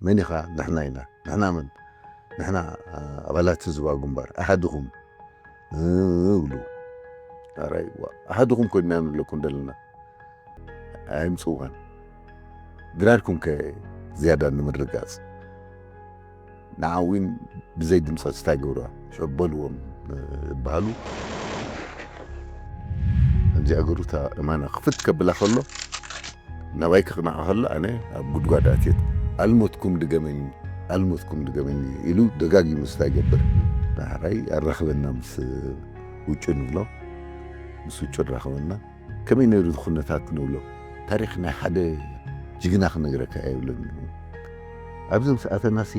መን ኢኻ? ንሕና ኢና። ንሕና መን? ንሕና፣ አ፣ ኣባላት ህዝባዊ ግንባር። ኣሃድኹም፣ እ፣ እብሉ። ኣራይ፣ ዋ፣ ኣሃድኹም ኮይንና ንብለኩም ዘለና። ኣይምጽዋን። ድራርኩም ከ ዝያዳ ንምርግጋጽ። ንዓ እውን ብዘይ ድምጸት እንታይ ገብርዋ? ሽዑ በልዎም፣ እ፣ ይበሃሉ። እዚኣ ገሩ እታ እማና ክፍት ከብላ ከሎ፣ ናባይ ክቕናዕ ከሎ ኣነ ኣብ ጉድጓድ ኣትየት፣ "ኣልሞትኩም ድገመኝ፣ ኣልሞትኩም ድገመኝ" ኢሉ ደጋጊሙ ስታ ይገብር። ዳሕራይ ኣራኽበና ምስ ውጩ ንብሎ፣ ምስ ውጩ ኣራኽበና። ከመይ ነይሩ እቲ ኩነታት ንብሎ። ታሪኽ ናይ ሓደ ጅግና ክነግረካ እየ ይብለኒ። ኣብዚ ምስ ኣተናሲ፣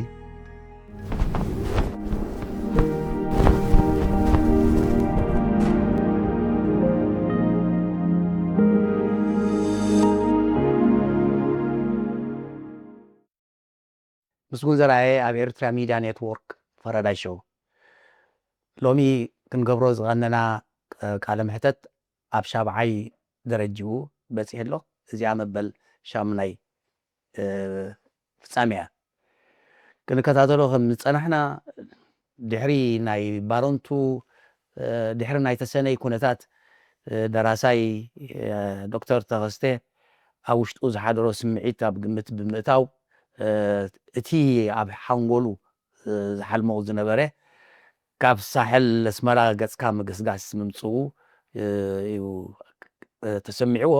ምስጉን ዘርኣየ ኣብ ኤርትራ ሚድያ ኔትዎርክ ፈረዳይ ሾው። ሎሚ ክንገብሮ ዝቐነና፣ እ፣ ቃለ መሕተት ኣብ ሻብዓይ ደረጅኡ በጺሑ ኣሎ። እዚኣ መበል ሻሙናይ፣ እ፣ ፍጻሜ እያ። ክንከታተሎ ከም ዝጸናሕና፣ ድሕሪ ናይ ባሮንቱ፣ እ፣ ድሕሪ ናይ ተሰነይ ኩነታት፣ እ፣ ደራሳይ፣ እ፣ ዶክተር ተኸስተ ኣብ ውሽጡ ዝሓደሮ ስምዒት ኣብ ግምት ብምእታው፣ እ፣ እቲ ኣብ ሓንጎሉ፣ እ፣ ዝሓልሞ ዝነበረ ካብ ሳሕል ኣስመራ ገጽካ ምግስጋስ ምምጽኡ፣ እ፣ እዩ፣ እ፣ ተሰሚዕዎ።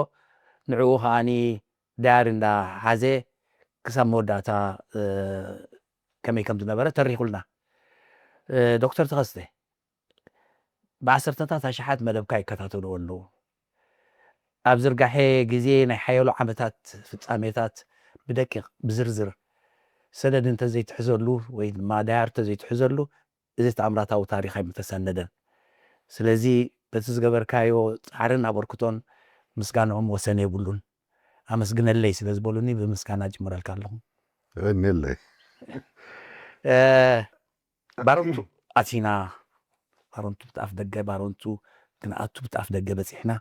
ንዕኡ ከኣኒ ዳያሪ እንዳሓዘ ክሳብ መወዳእታ፣ እ፣ ከመይ ከም ዝነበረ ተሪኹልና። እ፣ ዶክተር ተኸስተ፣ ብዓሰርተታት ኣሽሓት መደብካ ይከታተልዎ ኣለዉ። ኣብ ዝርጋሐ ግዜ ናይ ሓያሎ ዓመታት ፍጻሜታት ብደቂቕ፣ ብዝርዝር፣ ሰነድ እንተዘይትሕዘሉ ወይ ድማ ዳያሪ እንተዘይትሕዘሉ፣ እዚ ተኣምራታዊ ታሪኽ ኣይምተሰነደን። ስለዚ በቲ ዝገበርካዮ ጻዕርን ኣበርክቶን ምስጋንኦም ወሰን የብሉን። ኣመስግነለይ ስለ ዝበሉኒ ብምስጋና ጅምረልካ ኣለኹ። የቐንየለይ። እ፣ ባሮንቱ ኣቲና፣ ባሮንቱ ብቲ ኣፍ ደገ፣ ባሮንቱ ክንኣቱ ብቲ ኣፍ ደገ በጺሕና።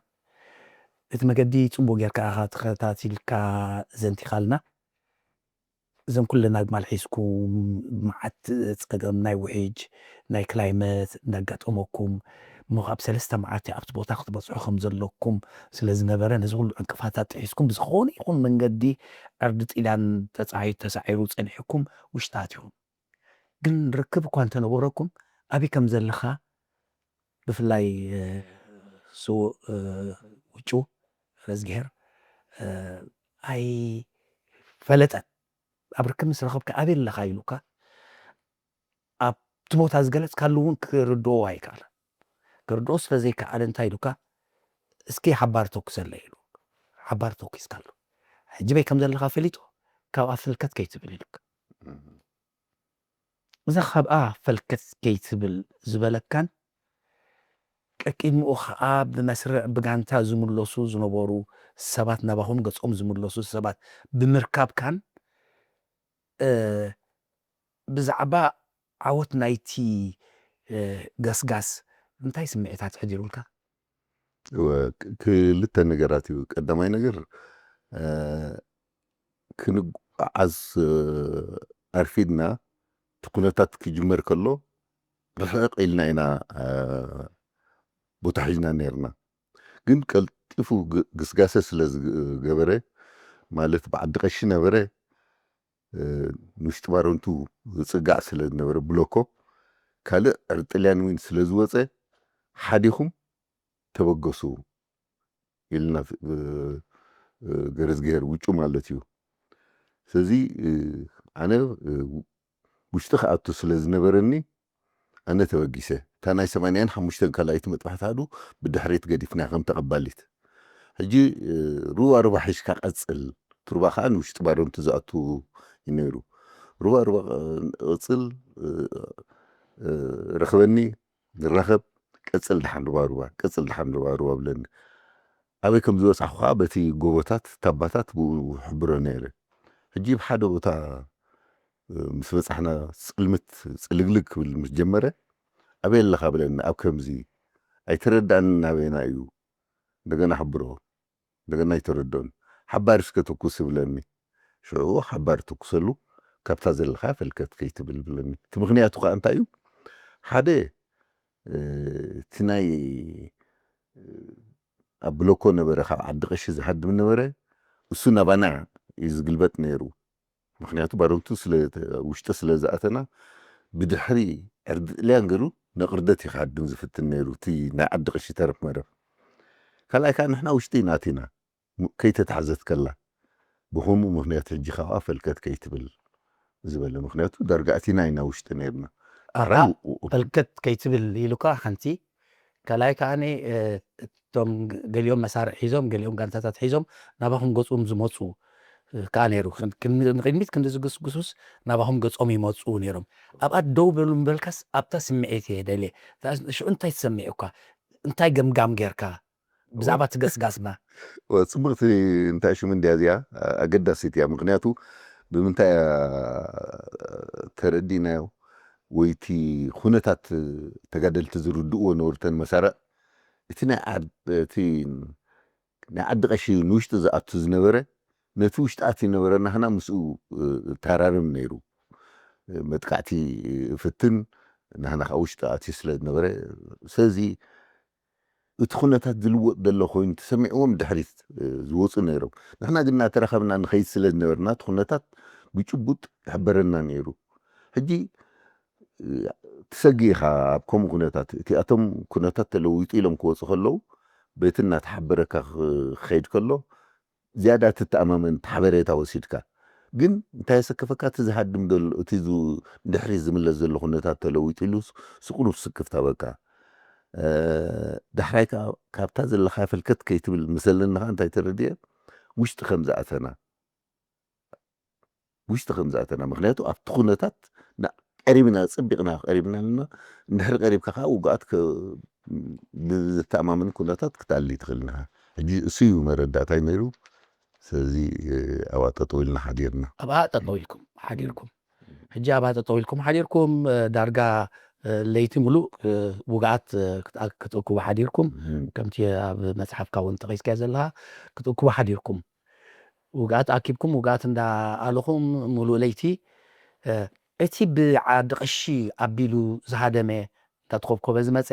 እቲ መገዲ ጽቡቕ ጌርካ ኢኻ ተኸታቲልካ ዘንቲኻልና። እዘን ኩለን ኣግማል ሒዝኩም፣ መዓት ጸገም ናይ ውሕጅ፣ ናይ ክላይመት እንዳጋጠመኩም፣ እሞ ካብ ሰለስተ መዓልቲ ኣብቲ ቦታ ክትበጽሑ ከም ዘለኩም ስለ ዝነበረ፣ ነዚ ኩሉ ዕንቅፋታት ጥሒስኩም ብዝኾነ ይኹን መንገዲ ዕርዲ ጥልያን ተጻሂ-፣ ተሳዒሩ ጸኒሕኩም ውሽጢ ኣቲኹም። ግን ርክብ እኳ እንተነበረኩም፣ ኣበይ ከም ዘለኻ ብፍላይ፣ እ፣ ስዉእ፣ እ፣ ውጩ ረዝግሄር፣ እ፣ ኣይፈለጠን። ኣብ ርክብ ምስ ረኸብካ ኣበይ ኣለኻ ኢሉካ፣ ኣብቲ ቦታ ዝገለጽካሉ እውን ክርድኦ ኣይከኣለን። ክርድኦ ስለ ዘይከኣለ እንታይ ኢሉካ፣ "እስኪ ሓባር ተኩሰለይ" ኢሉ። ሓባር ተኩስካሉ። ሕጂ በይ ከም ዘለኻ ፈሊጡ፣ ካብኣ ፈልከት ከይትብል ኢሉካ። እዛ ካብኣ ፈልከት ከይትብል ዝበለካን፣ ቀቂድምኡ ኸኣ ብመስርዕ ብጋንታ ዝምለሱ ዝነበሩ ሰባት፣ ናባኹም ገጾም ዝምለሱ ሰባት ብምርካብካን፣ እ፣ ብዛዕባ ዓወት ናይቲ፣ እ፣ ገስጋስ እንታይ ስምዒታት ኣሕዲሩልካ? እወ፣ ክ-፣ ክልተ ነገራት እዩ። ቀዳማይ ነገር፣ እ፣ ክንጓዓዝ፣ እ፣ ኣርፊድና፣ እቲ ኩነታት ክጅመር ከሎ ርሕቕ ኢልና ኢና፣ እ፣ ቦታ ሒዝና ነይርና። ግን ቀልጢፉ ግ-፣ ግስጋሰ ስለ ዝገበረ፣ ማለት ብዓዲ ቀሺ ነበረ፣ እ፣ ንውሽጢ ባረንቱ ዝጽጋዕ ስለ ዝነበረ ብሎኮ፣ ካልእ ዕርጥልያን እውን ስለ ዝወጸ፣ ሓዲኹም ተበገሱ ኢልና፣ እ፣ እ፣ ገረዝግሄር ውጩ ማለት እዩ። ስለዚ፣ እ፣ ኣነ፣ እ፣ ውሽጢ ክኣቱ ስለ ዝነበረኒ፣ ኣነ ተበጊሰ። እታ ናይ ሰማንያን ሓሙሽተን ካልኣይቲ መጥባሕቲ ኣሃዱ ብድሕሪት ገዲፍና ከም ተቐባሊት። ሕጂ፣ እ፣ ሩባ ሩባ ሒዝካ ቀጽል። እቲ ሩባ ከኣ ንውሽጢ ባረንቱ ዝኣቱ እዩ ነይሩ። ሩባ ሩባ፣ እ፣ ቅጽል፣ እ፣ እ፣ ርኸበኒ፣ ንራኸብ፣ ቀጽል ደሓን ሩባ ሩባ፣ ቀጽል ደሓን ሩባ ሩባ ብለኒ። ኣበይ ከም ዝበጻሕኩ ከኣ በቲ ጎቦታት፣ ታባታት ብኡ እሕብሮ ነይረ። ሕጂ ብሓደ ቦታ፣ እ፣ ምስ በጻሕና ጽልምት ጽልግልግ ክብል ምስ ጀመረ፣ "ኣበይ ኣለኻ?" ብለኒ። ኣብ ከምዚ ኣይተረዳእንን ናበይና እዩ። እንደገና ሕብሮ። እንደገና ኣይተረድኦን። "ሓባር እስከ ተኩስ" ይብለኒ። ሽዑ ሓባር ተኩሰሉ። ካብታ ዘለኻ ፈልከት ከይትብል ብለኒ። እቲ ምኽንያቱ ከዓ እንታይ እዩ? ሓደ እቲ ናይ ኣብ ብሎኮ ነበረ፣ ካብ ዓዲ ቀሺ ዝሃድም ነበረ። እሱ ናባና እዩ ዝግልበጥ ነይሩ። ምኽንያቱ ባረንቱ ውሽጢ ስለ ዝኣተና፣ ብድሕሪ ዕርዲ ጥልያን ገይሩ ነቕርደት እዩ ክሃድም ዝፍትን ነይሩ፣ እቲ ናይ ዓዲ ቀሺ ተረፍ መረፍ። ካልኣይ ከዓ ንሕና ውሽጢ ኢና ኣቲና፣ ከይተታሕዘት ከላ፣ ብኸምኡ ምኽንያት ሕጂ ከዓ ፈልከት ከይትብል ዝበለ። ምኽንያቱ ዳርጋ ኣቲና ኢና ውሽጢ ነይርና። ፈልከት ከይትብል ኢሉ ከዓ ሓንቲ፣ ካልኣይ ከዓ እቶም ገሊኦም መሳርዕ ሒዞም፣ ገሊኦም ጋንታታት ሒዞም ናባኹም ገጾም ዝመፁ ከዓ ነይሩ። ንቅድሚት ክንዲ ዝግስግሱስ ናባኹም ገጾም ይመፁ ነይሮም። ኣብኣ ደው በሉ ምበልካስ ኣብታ ስምዒት እየ ደልየ። ሽዑ እንታይ ትሰሚዑካ? እንታይ ገምጋም ጌርካ ብዛዕባ ትገስጋስና? ጽብቕቲ እንታይ ሽም እንድያ እዚኣ፣ ኣገዳሲት እያ። ምኽንያቱ ብምንታይ እያ ተረዲናዮ ወይ እቲ ኩነታት ተጋደልቲ ዝርድእዎ ነበሩ እተን መሳርዕ፣ እቲ ናይ ዓድ-፣ እቲ ናይ ዓዲ ቀሺ ንውሽጢ ዝኣቱ ዝነበረ፣ ነቲ ውሽጢ ኣትዩ ነበረ ናህና ምስኡ ታራርም ነይሩ። መጥቃዕቲ ፍትን ናህና ከዓ ውሽጢ ኣትዩ ስለ ዝነበረ፣ ስለዚ እቲ ኩነታት ዝልወጥ ዘሎ ኮይኑ ተሰሚዕዎም ድሕሪት ዝወፁ ነይሮም። ንሕና ግን እናተራኸብና ንኸይድ ስለ ዝነበርና እቲ ኩነታት ብጭቡጥ ይሕበረና ነይሩ። ሕጂ ትሰጊ ኢኻ ኣብ ከምኡ ኩነታት፣ እቲኣቶም ኩነታት ተለዊጡ ኢሎም ክወፁ ከለዉ በቲ እናተሓበረካ ክኸይድ ከሎ ዝያዳ ትተኣማመን፣ እቲ ሓበሬታ ወሲድካ። ግን እንታይ የሰክፈካ? እቲ ዝሃድም ዘሎ፣ እቲ ዝ-፣ ድሕሪት ዝምለስ ዘሎ ኩነታት ተለዊጡ ኢሉ ስቁኑብ ስክፍታ በቃ። እ፣ ዳሕራይ ከኣ ካብታ ዘለኻ ፈልከት ከይትብል ምሰለኒ ከኣ እንታይ ተረድየ? ውሽጢ ከም ዝኣተና። ውሽጢ ከም ዝኣተና። ምኽንያቱ ኣብቲ ኩነታት ና-፣ ቀሪብና፣ ጸቢቕና ቀሪብና ኣለና። እንድሕሪ ቀሪብካ ከኣ ውግኣት ከ-፣ ብዘተኣማምን ኩነታት ክትኣሊ ትኽእል ኢኻ። ሕጂ እሱ እዩ መረዳእታይ ነይሩ። ስለዚ፣ እ፣ ኣብኣ ጠጠው ኢልና ሓዲርና። ኣብኣ ጠጠው ኢልኩም ሓዲርኩም። ሕጂ ኣብኣ ጠጠው ኢልኩም ሓዲርኩም፣ እ፣ ዳርጋ፣ እ፣ ለይቲ ሙሉእ፣ እ፣ ውግኣት፣ እ፣ ክትኣ-፣ ክትእክቡ ሓዲርኩም። እም። ከምቲ ኣብ መጽሓፍካ እውን ጠቒስካዮ ዘለኻ፣ ክትእክቡ ሓዲርኩም። ውግኣት ኣኪብኩም፣ ውግኣት እንዳኣለኹም ሙሉእ ለይቲ፣ እ፣ እቲ ብዓዲ ቀሺ ኣቢሉ ዝሃደመ እንዳተኾብኮበ ዝመጸ፣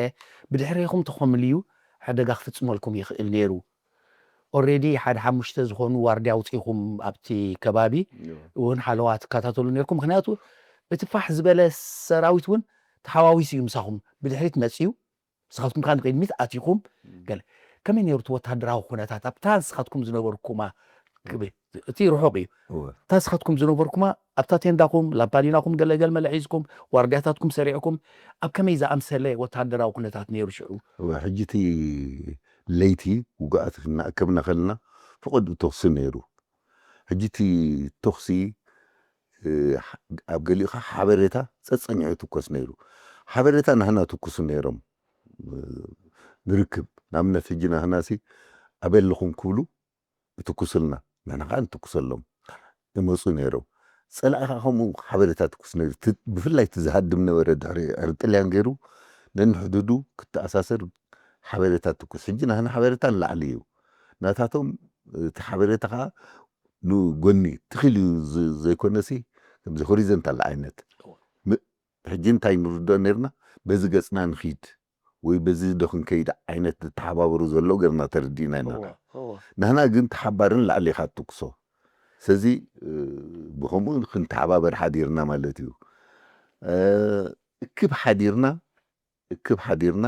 ብድሕሬኹም ተኾምልዩ ሓደጋ ክፍጽመልኩም ይኽእል ነይሩ። ኦሬዲ ሓደ ሓሙሽተ ዝኾኑ ዋርድያ ኣውጺእኹም ኣብቲ ከባቢ እዎ። እውን ሓለዋ ትከታተሉ ነይርኩም። ምኽንያቱ እቲ ፋሕ ዝበለ ሰራዊት እውን ተሓዋዊሱ እዩ ምሳኹም። ብድሕሪት መጺኡ፣ ንስኻትኩም ከኣ ንቕድሚት ኣቲኹም። እም። ገለ ከመይ ነይሩ እቲ ወታደራዊ ኩነታት ኣብታ ንስኻትኩም ዝነበርኩማ ክብል፣ እቲ ርሑቕ እዩ። እወ። እታ ንስኻትኩም ዝነበርኩማ ኣብታ ቴንዳኹም፣ ላምፓዲናኹም ገለ ገለ መለ ሒዝኩም፣ ዋርድያታትኩም ሰሪዕኩም፣ ኣብ ከመይ ዝኣምሰለ ወታደራዊ ኩነታት ነይሩ ሽዑ? እወ፣ ሕጂ እቲ ለይቲ ውግኣት እናኣከብና ከለና ፈቐድኡ ተኹሲ ነይሩ። ሕጂ እቲ ተኹሲ፣ እ፣ ኣብ ገሊኡ ኸዓ ሓበሬታ ጸጸኒዑ ይትኮስ ነይሩ። ሓበሬታ ናህና ትኩሱ ነይሮም፣ እ፣ ንርክብ። ንኣብነት ሕጂ ናህናሲ ኣበይ ኣለኹም ክብሉ ይትኩሱልና፣ ንሕና ኸዓ ንትኩሰሎም። ይመጹ ነይሮም። ጸላኢ ኸዓ ከምኡ ሓበሬታ ትኩስ ነይሩ። እቲ፣ ብፍላይ እቲ ዝሃድም ነበረ ድሕሪ ዕርጥልያን ገይሩ ነንሕድዱ ክተኣሳሰር ሓበሬታ ትኩስ። ሕጂ ናህና ሓበሬታ ንላዕሊ እዩ። ናታቶም እቲ ሓበሬታ ኸዓ ንጎኒ ትኺል እዩ ዝ-፣ ዘይኮነሲ ከምዚ ሆሪዘንታል ዓይነት። እወ። ም-፣ ሕጂ እንታይ ንርድኦ ነይርና? በዚ ገጽና ንኺድ ወይ በዚ ዶ ክንከይድ ዓይነት ዝተሓባበሩ ዘሎ ገርና ተረዲእና ኢና። እወ፣ እወ። ንሕና ግን ተሓባርን ላዕሊ ኢኻ ትትኩሶ። ስለዚ፣ እ፣ ብኸምኡ ክንተሓባበር ሓዲርና ማለት እዩ። እ፣ እክብ ሓዲርና፣ እክብ ሓዲርና፣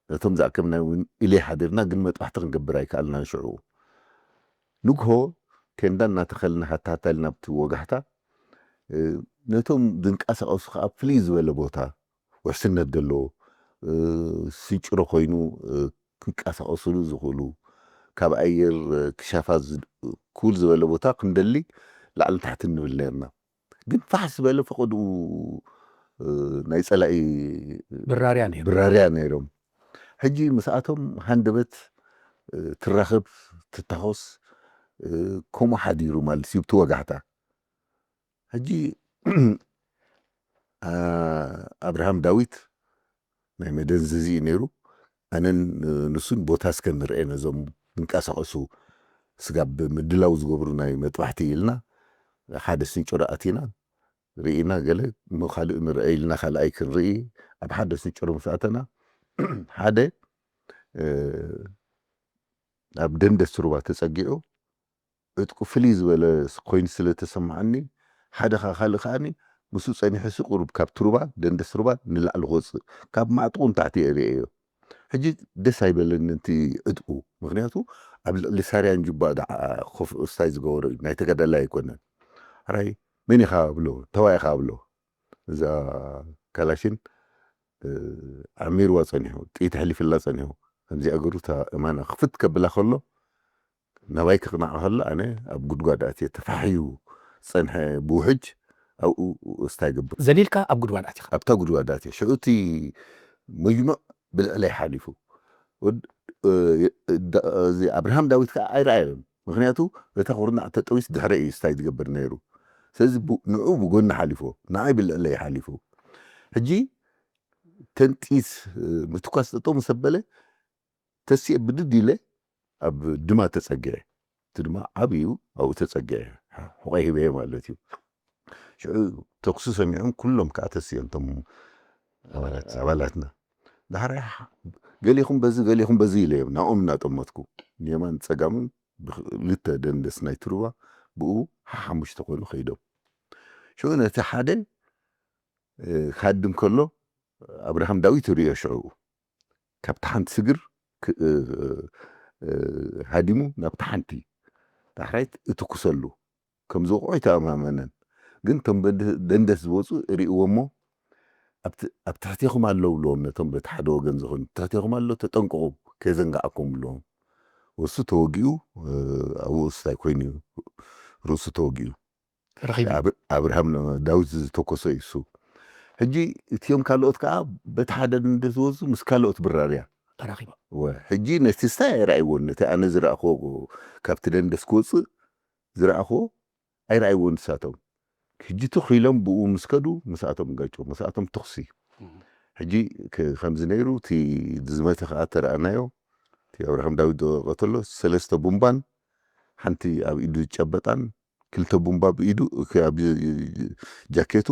ነቶም ዝኣከብና እውን ኢለ ሓዲርና፣ ግን መጥባሕቲ ክንገብር ኣይከኣልናን ሽዑ። ንግሆ ቴንዳ እናተኸልና ሃታሃታ ኢልና ኣብቲ ወጋሕታ፣ እ፣ ነቶም ዝንቀሳቐሱ ኸዓ ኣብ ፍልይ ዝበለ ቦታ፣ ውሕስነት ዘለዎ፣ እ፣ ስንጭሮ ኮይኑ፣ እ፣ ክንቀሳቐስሉ ዝኽእሉ፣ ካብ ኣየር፣ እ፣ ክሻፋ ዝ-፣ ክውል ዝበለ ቦታ ክንደሊ ላዕሊ ታሕቲ ንብል ነርና። ግን ፋሕ ዝበለ ፈቐድኡ፣ እ፣ ናይ ጸላኢ ብራርያ ነይሩ። ብራርያ ነይሮም። ሕጂ ምስኣቶም ሃንደበት፣ እ፣ ትራኸብ፣ ትታኾስ፣ እ፣ ከምኡ ሓዲሩ ማለት እዩ፣ ብቲ ወጋሕታ። ሕጂ፣ ኣ-፣ ኣብርሃም ዳዊት ናይ መደንዘዚ እዩ ነይሩ። ኣነን ንሱን ቦታ እስከ ንርኤ ነዞም ዝንቀሳቐሱ ስጋብ ምድላው ዝገብሩ ናይ መጥባሕቲ ኢልና ሓደ ስንጭሮ ኣቲና ርኢና፣ ገለ እሞ ካልእ ንርአ ኢልና ካልኣይ ክንርኢ፣ ኣብ ሓደ ስንጭሮ ምስ ኣተና ሓደ ኣብ ደንደስ ሩባ ተጸጊዑ ዕጥቁ ፍልይ ዝበለ ኮይኑ ስለ ተሰማዓኒ፣ ሓደ ኻ ካልእ ከኣኒ ምስኡ ጸኒሑ ሲ ቁሩብ ካብ ትሩባ ደንደስ ሩባ ንላዕሊ ክወጽእ፣ ካብ ማዕጥቁ ንታሕቲ እየ ርእየዮ። ሕጂ ደስ ኣይበለኒ እቲ ዕጥቁ፣ ምኽንያቱ ኣብ ልዕሊ ሳርያን ጁባ ደዓ ኮፍ እስታይ ዝገበሮ እዩ፣ ናይ ተጋዳላይ ኣይኮነን። ሕራይ መን ኢኻ ብሎ፣ ተዋይ ኢኻ ብሎ፣ እዛ ካላሽን ዓሚርዋ ጸኒሑ፣ ጥይት ኣሕሊፍላ ጸኒሑ፣ ከምዚኣ ገሩ እታ እማና ክፍት ከብላ ከሎ ናባይ ክቕናዕ ከሎ ኣነ ኣብ ጉድጓድ ኣትየ ተፋሕዩ ዝጸንሐ ብውሕጅ ኣብኡ እስታይ ገብር። ዘሊልካ ኣብ ጉድጓድ ኣቲኻ። ኣብታ ጉድጓድ ኣትየ። ሽዑ እቲ መጅሙዕ ብልዕለይ ሓሊፉ። እዚ ኣብርሃም ዳዊት ከዓ ኣይረኣዮን። ምኽንያቱ እታ ኩርናዕ ተጠዊስ ድሕረ እዩ እስታይ ዝገብር ነይሩ። ስለዚ ንዑ ብጎኒ ሓሊፎ፣ ንዓይ ብልዕለይ ሓሊፉ። ሕጂ ተንጢስ ምትኳስ ጠጠው ምስ ኣበለ ተሲኤ ብድድ ኢለ ኣብ ድማ ተጸግዐ። እቲ ድማ ዓብዩ ኣብኡ ተጸግዐ። ሕቆይ ሂበየ ማለት እዩ። ሽዑ ተኩሲ ሰሚዖም ኩሎም ከዓ ተሲኦም እቶም ኣባላትና። ዳሕራይ ገሌኹም በዚ ገሌኹም በዚ ኢለዮም ናኦም እናጠመትኩ ንየማን ጸጋምን ብክልተ ደንደስ ናይ ትሩባ ብኡ ሓሓሙሽተ ኮይኑ ከይዶም። ሽዑ ነቲ ሓደ ክሃድም ከሎ ኣብርሃም ዳዊት ይርእዮ ሽዑ ካብቲ ሓንቲ ስግር ሃዲሙ ናብቲ ሓንቲ ዳሕራይት እትኩሰሉ ከም ዝወቕዖ ይተኣማመነን። ግን እቶም ደንደስ ዝወፁ እርእዎ እሞ ኣብ ትሕቴኹም ኣለዉ ብለዎም ነቶም በቲ ሓደ ወገን ዝኾኑ ትሕቴኹም ኣሎ ተጠንቀቑ ከይዘንጋዓኩም ብለዎም። ወሱ ተወጊኡ ኣብኡ ስታይ ኮይኑ ርእሱ ተወጊኡ። ረኺቡ ኣብርሃም ዳዊት ዝተኮሰ እዩ እሱ። ሕጂ እቲዮም ካልኦት ከዓ በቲ ሓደ ደንደስ ዝወፁ ምስ ካልኦት ብራርያ ተራኺቡ። ሕጂ ነቲ ስታይ ኣይረኣይዎን ነቲ ኣነ ዝረእኽዎ ካብቲ ደንደስ ክወፅእ ዝረኣኽዎ ኣይረኣይዎን ንሳቶም። ሕጂ ትኽ ኢሎም ብኡ ምስ ከዱ ምስኣቶም ጋጭ ምስኣቶም ተኹሲ። ሕጂ ከምዚ ነይሩ እቲ ዝመተ ከዓ ተረኣናዮ እቲ ኣብርሃም ዳዊት ዝወቀተሎ ሰለስተ ቡምባን ሓንቲ ኣብ ኢዱ ዝጨበጣን ክልተ ቡምባ ብኢዱ ጃኬቱ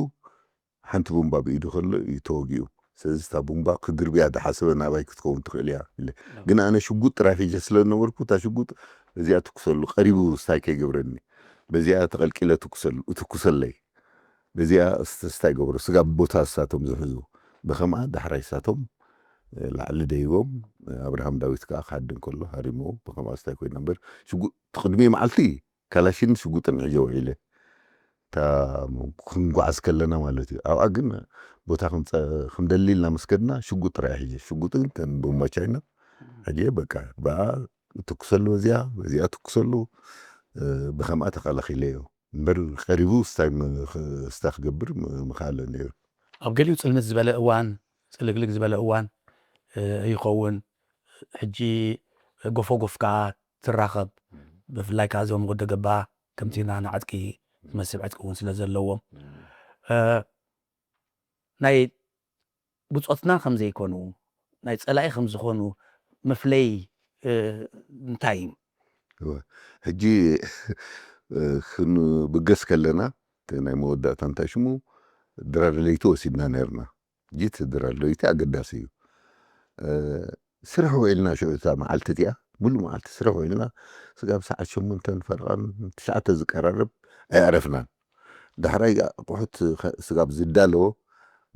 ሓንቲ ቡምባ ብኢዱ ከሎ እዩ ተወጊኡ። ስለዚ እታ ቡምባ ክድርብያ ዝሓሰበ ናባይ ክትከውን ትኽእል እያ ኢለ። ግን ኣነ ሽጉጥ ጥራይ ሒጀ ስለ ዝነበርኩ እታ ሽጉጥ እዚኣ ትኩሰሉ ቀሪቡ ስታይ ከይገብረኒ በዚኣ ተቐልቂለ ትኩሰሉ እትኩሰለይ በዚኣ ስታይ ገብሮ ስጋብ ቦታ እሳቶም ዝሕዙ ብኸምኣ ዳሕራይ እሳቶም ላዕሊ ደይቦም ኣብርሃም ዳዊት ከዓ ክሃድን ከሎ ሃሪሞ ብኸምኣ ስታይ ኮይና እምበር ሽጉጥ ትቕድሚ መዓልቲ ካላሽን ሽጉጥን ሒጀ ውዒለ እታ ክንጓዓዝ ከለና ማለት እዩ ኣብኣ ግን ቦታ ክንደሊ ኢልና ምስ ከድና ሽጉጥ ጥራይ ሒጀ ሽጉጥን ተን ቦምባ ቻይና ሒጀ በቃ ብኣ ትኩሰሉ በዚኣ በዚኣ ትኩሰሉ ብከምኣ ተኸላኺለ እዮ እምበር ቀሪቡ ስታይ ክገብር ምኻለ ነይሩ ኣብ ገሊኡ ፅልምት ዝበለ እዋን ፅልግልግ ዝበለ እዋን ይኸውን ሕጂ ጎፎጎፍካ ትራኸብ ብፍላይ ከዓ እዞም ወደ ገባ ከምቲ ና ንዓጥቂ ዝመስል ዕጥቂ እውን ስለ ዘለዎም ናይ ብፆትና ከም ዘይኮኑ ናይ ፀላኢ ከም ዝኾኑ መፍለይ እንታይ እዩ ሕጂ ክንብገስ ከለና ናይ መወዳእታ እንታይ ሽሙ ድራር ለይቲ ወሲድና ነርና ጅት ድራር ለይቲ ኣገዳሲ እዩ ስራሕ ውዒልና ሽዑ እታ መዓልቲ እቲኣ ሙሉ መዓልቲ ስራሕ ውዒልና ስጋብ ሰዓት ሸሞንተን ፈርቓን ትሽዓተ ዝቀራረብ ኣይዕረፍናን ዳሕራይ ኣቑሑት ስጋብ ዝዳለዎ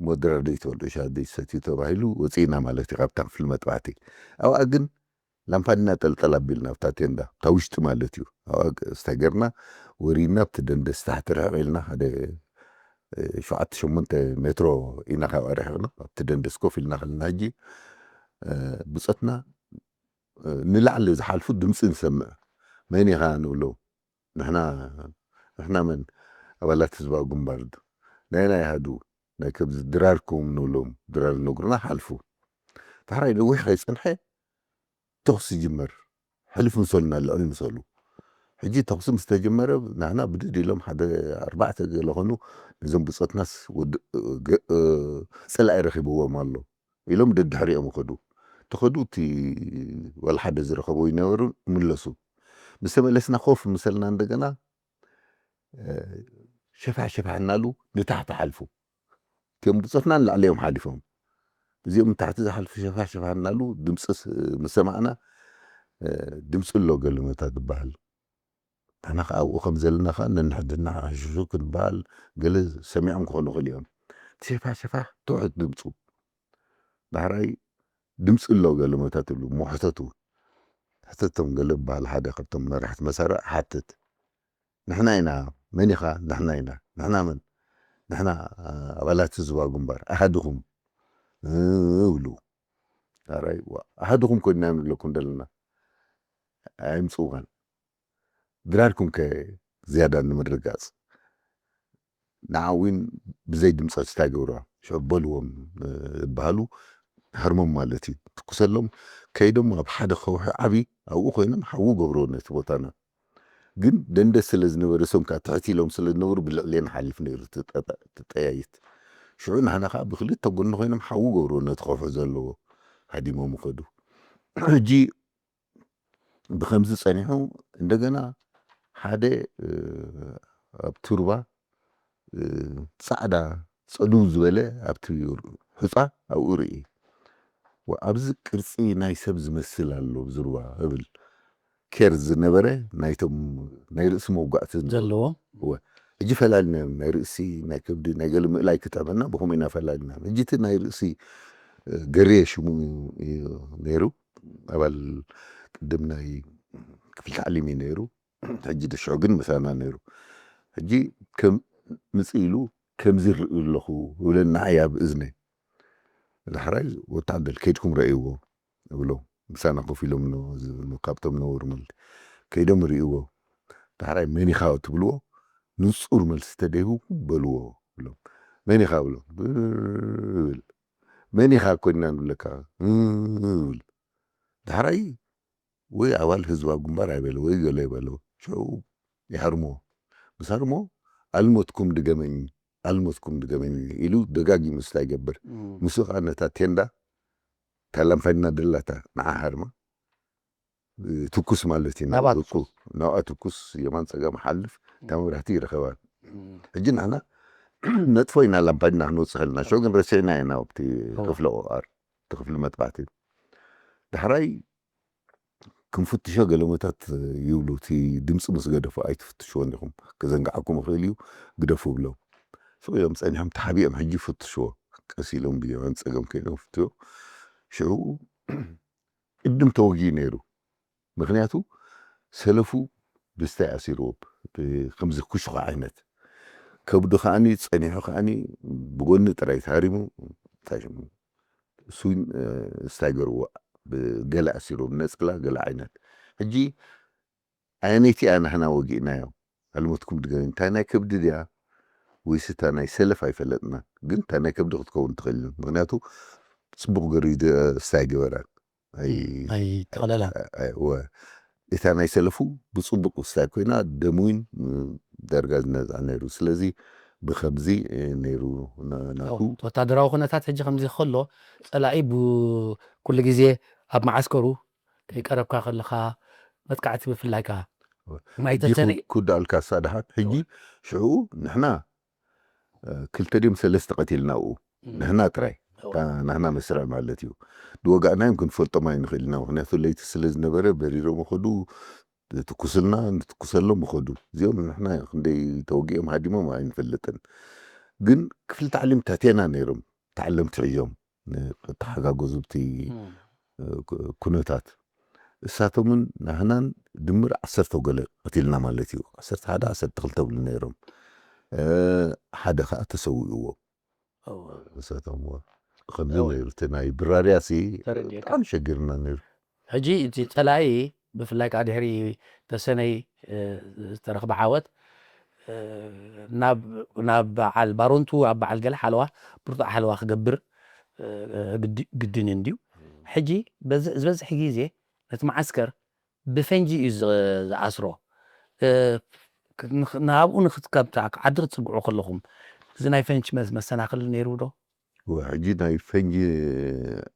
ሞድረር ደይትበልዑ ሻሂ ደይትሰትዩ ተባሂሉ ወፂእና ማለት እዩ ካብታ ክፍሊ መጥባሕቲ ኣብኣ ግን ላምፓዲና ጠልጠል ኣቢልና ኣብታ ቴንዳ ኣብታ ውሽጢ ማለት እዩ ኣብኣ ስታይ ገርና ወሪድና ኣብቲ ደንደስ ታሕቲ ርሕቕ ኢልና ሓደ ሸውዓተ ሸሞንተ ሜትሮ ኢና ካብኣ ርሕቕና ኣብቲ ደንደስ ኮፍ ኢልና ከለና ሕጂ ብፀትና ንላዕሊ ዝሓልፉ ድምፂ ንሰምዕ መን ኢኻ ንብሎ ንሕና ንሕና መን ኣባላት ህዝባዊ ግንባር ናይ ናይ ሃዱ ናይ ከምዚ ድራርኩም ንብሎም ድራር ነግሩና ሓልፉ ዳሕራይ ነዊሕ ከይፀንሐ ተኹሲ ይጅመር ሕልፍ ምሰሉና ልዕሊ ምሰሉ ሕጂ ተኹሲ ምስ ተጀመረ ናህና ብድድ ኢሎም ሓደ ኣርባዕተ ገለ ኾኑ ነዞም ብፆትናስ ወዲ- ገ- እ፣ ፀላኢ ረኺብዎም ኣሎ ኢሎም ደድሕሪኦም ይኸዱ ተኸዱ እቲ ዋላ ሓደ ዝረኸቦ ይነበሩ ምለሱ ምስ ተመለስና ኮፍ ምሰልና እንደገና ሸፋሕ ሸፋሕ እናሉ ንታሕቲ ሓልፉ። እቲኦም ብጾትና ንላዕሊ እዮም ሓሊፎም። እዚኦም ንታሕቲ ዝሓልፉ ሸፋሕ ሸፋሕ እናሉ ድምፂ ምስ ሰማዕና ድምፂ ኣሎ ገለመታት ዝበሃል። ንሕና ከዓ ኣብኡ ከም ዘለና ከዓ ነንሕድና ሕሹሹ ክንበሃል ገለ ሰሚዖም ክኾኑ ይኽእሉ እዮም። እቲ ሸፋሕ ሸፋሕ ትውሕድ ድምፁ። ዳሕራይ ድምፂ ኣሎ ገለመታት ይብሉ ሞሕተቱ። ሕተቶም ገለ ዝበሃል ሓደ ካብቶም መራሕቲ መሳርዕ ሓትት። ንሕና ኢና። መን ኢኻ? ንሕና ኢና። ንሕና መን? ንሕና ኣባላት ህዝባዊ ግንባር ኣሃድኹም እብሉ። ኣራይ ኣሃድኹም ኮይንና ንብለኩም ዘለና ኣይምፅእዋን። ድራርኩም ከ ዝያዳ ንምርግጋፅ ንዓ እውን ብዘይ ድምፀት እንታይ ገብርዋ ሽዑ በልዎም እበሃሉ። ሃርሞም ማለት እዩ። ትኩሰሎም ከይዶም ኣብ ሓደ ከውሒ ዓብዪ ኣብኡ ኮይኖም ሓዉ ገብርዎ ነቲ ቦታና። ግን ደንደስ ስለ ዝነበረ እሶም ከዓ ትሕት ኢሎም ስለ ዝነበሩ ብልዕሌን ሓልፍ ነይሩ ትጠያይት። ሽዑ ንሕና ከዓ ብክልተ ጎኒ ኮይኖም ሓዉ ገብርዎ ነቲ ከውሒ ዘለዎ ሃዲሞም ይኸዱ። ሕጂ ብከምዚ ጸኒሑ እንደገና ሓደ ኣብቲ ሩባ ጻዕዳ ጸድው ዝበለ ኣብቲ ሑጻ ኣብኡ ርኢ። ኣብዚ ቅርጺ ናይ ሰብ ዝመስል ኣሎ ኣብዚ ሩባ እብል። ኬር ዝነበረ ናይቶም ናይ ርእሲ መውጋእቲ ዘለዎ። ሕጂ ፈላልናዮም ናይ ርእሲ ናይ ከብዲ ናይ ገለ ምእላይ ክጥዕመና ብኸምኡ ኢና ፈላልናዮም። ሕጂ እቲ ናይ ርእሲ ገሬ ሽሙ እዩ ነይሩ። ኣባል ቅድም ናይ ክፍሊ ታዕሊም እዩ ነይሩ። ሕጂ ሽዑ ግን ምሳና ነይሩ። ሕጂ ከም ምጽእ ኢሉ ከምዚ ይርኢ ኣለኹ ይብለና እያ ኣብ እዝነይ። ዳሕራይ ወታደር ከይድኩም ረእይዎ ይብሎ። ምሳና ኮፍ ኢሎም ካብቶም ነበሩ ማለት ከይዶም ርእይዎ። ዳሕራይ መን ኢኻ ትብልዎ ንጹር መልሲ ተደይቡ በልዎ ብሎም። መን ኢኻ ብሎም ብል መን ኢኻ ኮይንና ንብለካ ብል ዳሕራይ ወይ ኣባል ህዝባዊ ግንባር ኣይበለ ወይ ገለ ይበለ ሽዑ ይሃርሞ ምስ ሃርሞ ኣልሞትኩም ድገመኝ ኣልሞትኩም ድገመኝ ኢሉ ደጋጊሙ ስታ ይገብር ምስኡ ከዓ ነታ ቴንዳ ታላምፋድና ደላታ ንዓ ሃርማ ትኩስ ማለት እዩ ናብኣ ትኩስ የማን ፀገም ሓልፍ እታ መብራህቲ ይረኸባ ሕጂ ንሕና ነጥፎ ኢና ላምፓድና ክንወፅእ ከለና ሽዑ ግን ረሲዕና ኢና ኣብቲ ክፍለ ኦኣር እቲ ክፍሊ መጥባሕቲ ዳሕራይ ክንፍትሾ ገለመታት ይብሉ እቲ ድምፂ ምስ ገደፉ ኣይትፍትሽዎን ኢኹም ክዘንግዓኩም ይኽእል እዩ ግደፉ ብሎም ስቕ ኢሎም ፀኒሖም ተሓቢኦም ሕጂ ፍትሽዎ ቀስ ኢሎም ብየማን ፀገም ከይዶም ፍትዮ ሽዑ ቅድም ተወጊኡ ነይሩ ምክንያቱ ሰለፉ ብስታይ ኣሲርዎ ከምዚ ኩሽኹ ዓይነት ከብዱ ከዓኒ ፀኒሑ ከዓኒ ብጎኒ ጥራይ ተሃሪሙ እንታይ ሽሙ እሱን ስታይ ገርዎ ገለ ኣሲርዎ ነፀላ ገለ ዓይነት ሕጂ ኣየነይቲ እያ ናህና ወጊእናዮ ኣልሞትኩም ድገ እንታይ ናይ ከብዲ ድያ ወይስ እታ ናይ ሰለፍ ኣይፈለጥና ግን እታ ናይ ከብዲ ክትከውን ትኽእል ምክንያቱ ፅቡቅ ገሪ ስታይ ገበራን ኣይተቐለላን እታ ናይ ሰለፉ ብፅቡቅ ስታይ ኮይና ደምዊን ዳርጋ ዝነፃ ነይሩ ስለዚ ብከምዚ ነይሩ ናቱ ወታደራዊ ኩነታት ሕጂ ከምዚ ከሎ ፀላኢ ኩሉ ግዜ ኣብ መዓስከሩ ከይቀረብካ ከለካ መጥቃዕቲ ብፍላይ ከ ማይተሰነ ክዳልካ ሳድሓት ሕጂ ሽዑ ንሕና ክልተ ድም ሰለስተ ቀቲልና ኣብኡ ንሕና ጥራይ ናህና መስርዕ ማለት እዩ ድወጋእናዮም ክንፈልጦም ኣይንኽእል ኢና ምክንያቱ ለይቲ ስለ ዝነበረ በሪሮም ከዱ ትኩስልና ንትኩሰሎም ከዱ እዚኦም ንሕና ክንደይ ተወጊኦም ሃዲሞም ኣይንፈልጥን ግን ክፍሊ ታዕሊም ታቴና ነይሮም ተዓለምቲ ሕዮም ንተሓጋገዙ ብቲ ኩነታት እሳቶምን ናህናን ድምር ዓሰርተ ገለ ቀቲልና ማለት እዩ ዓሰርተ ሓደ ዓሰርተ ክልተ ብሉ ነይሮም ሓደ ከዓ ተሰዊእዎ እሳቶም ከምዚ ነይሩ እቲ ናይ ብራርያ ሲ ብጣዕሚ ሸጊርና ነይሩ ሕጂ እቲ ፀላኢ ብፍላይ ከዓ ድሕሪ ተሰነይ ዝተረኽበ ዓወት ናብ በዓል ባሮንቱ ኣብ በዓል ገለ ሓለዋ ብርቱዕ ሓለዋ ክገብር ግድን እንድዩ ሕጂ ዝበዝሕ ግዜ ነቲ መዓስከር ብፈንጂ እዩ ዝኣስሮ ናብኡ ንክትከብታ ዓዲ ክትፅግዑ ከለኹም እዚ ናይ ፈንጂ መሰናክል ነይሩ ዶ ሕጂ ናይ ፈንጂ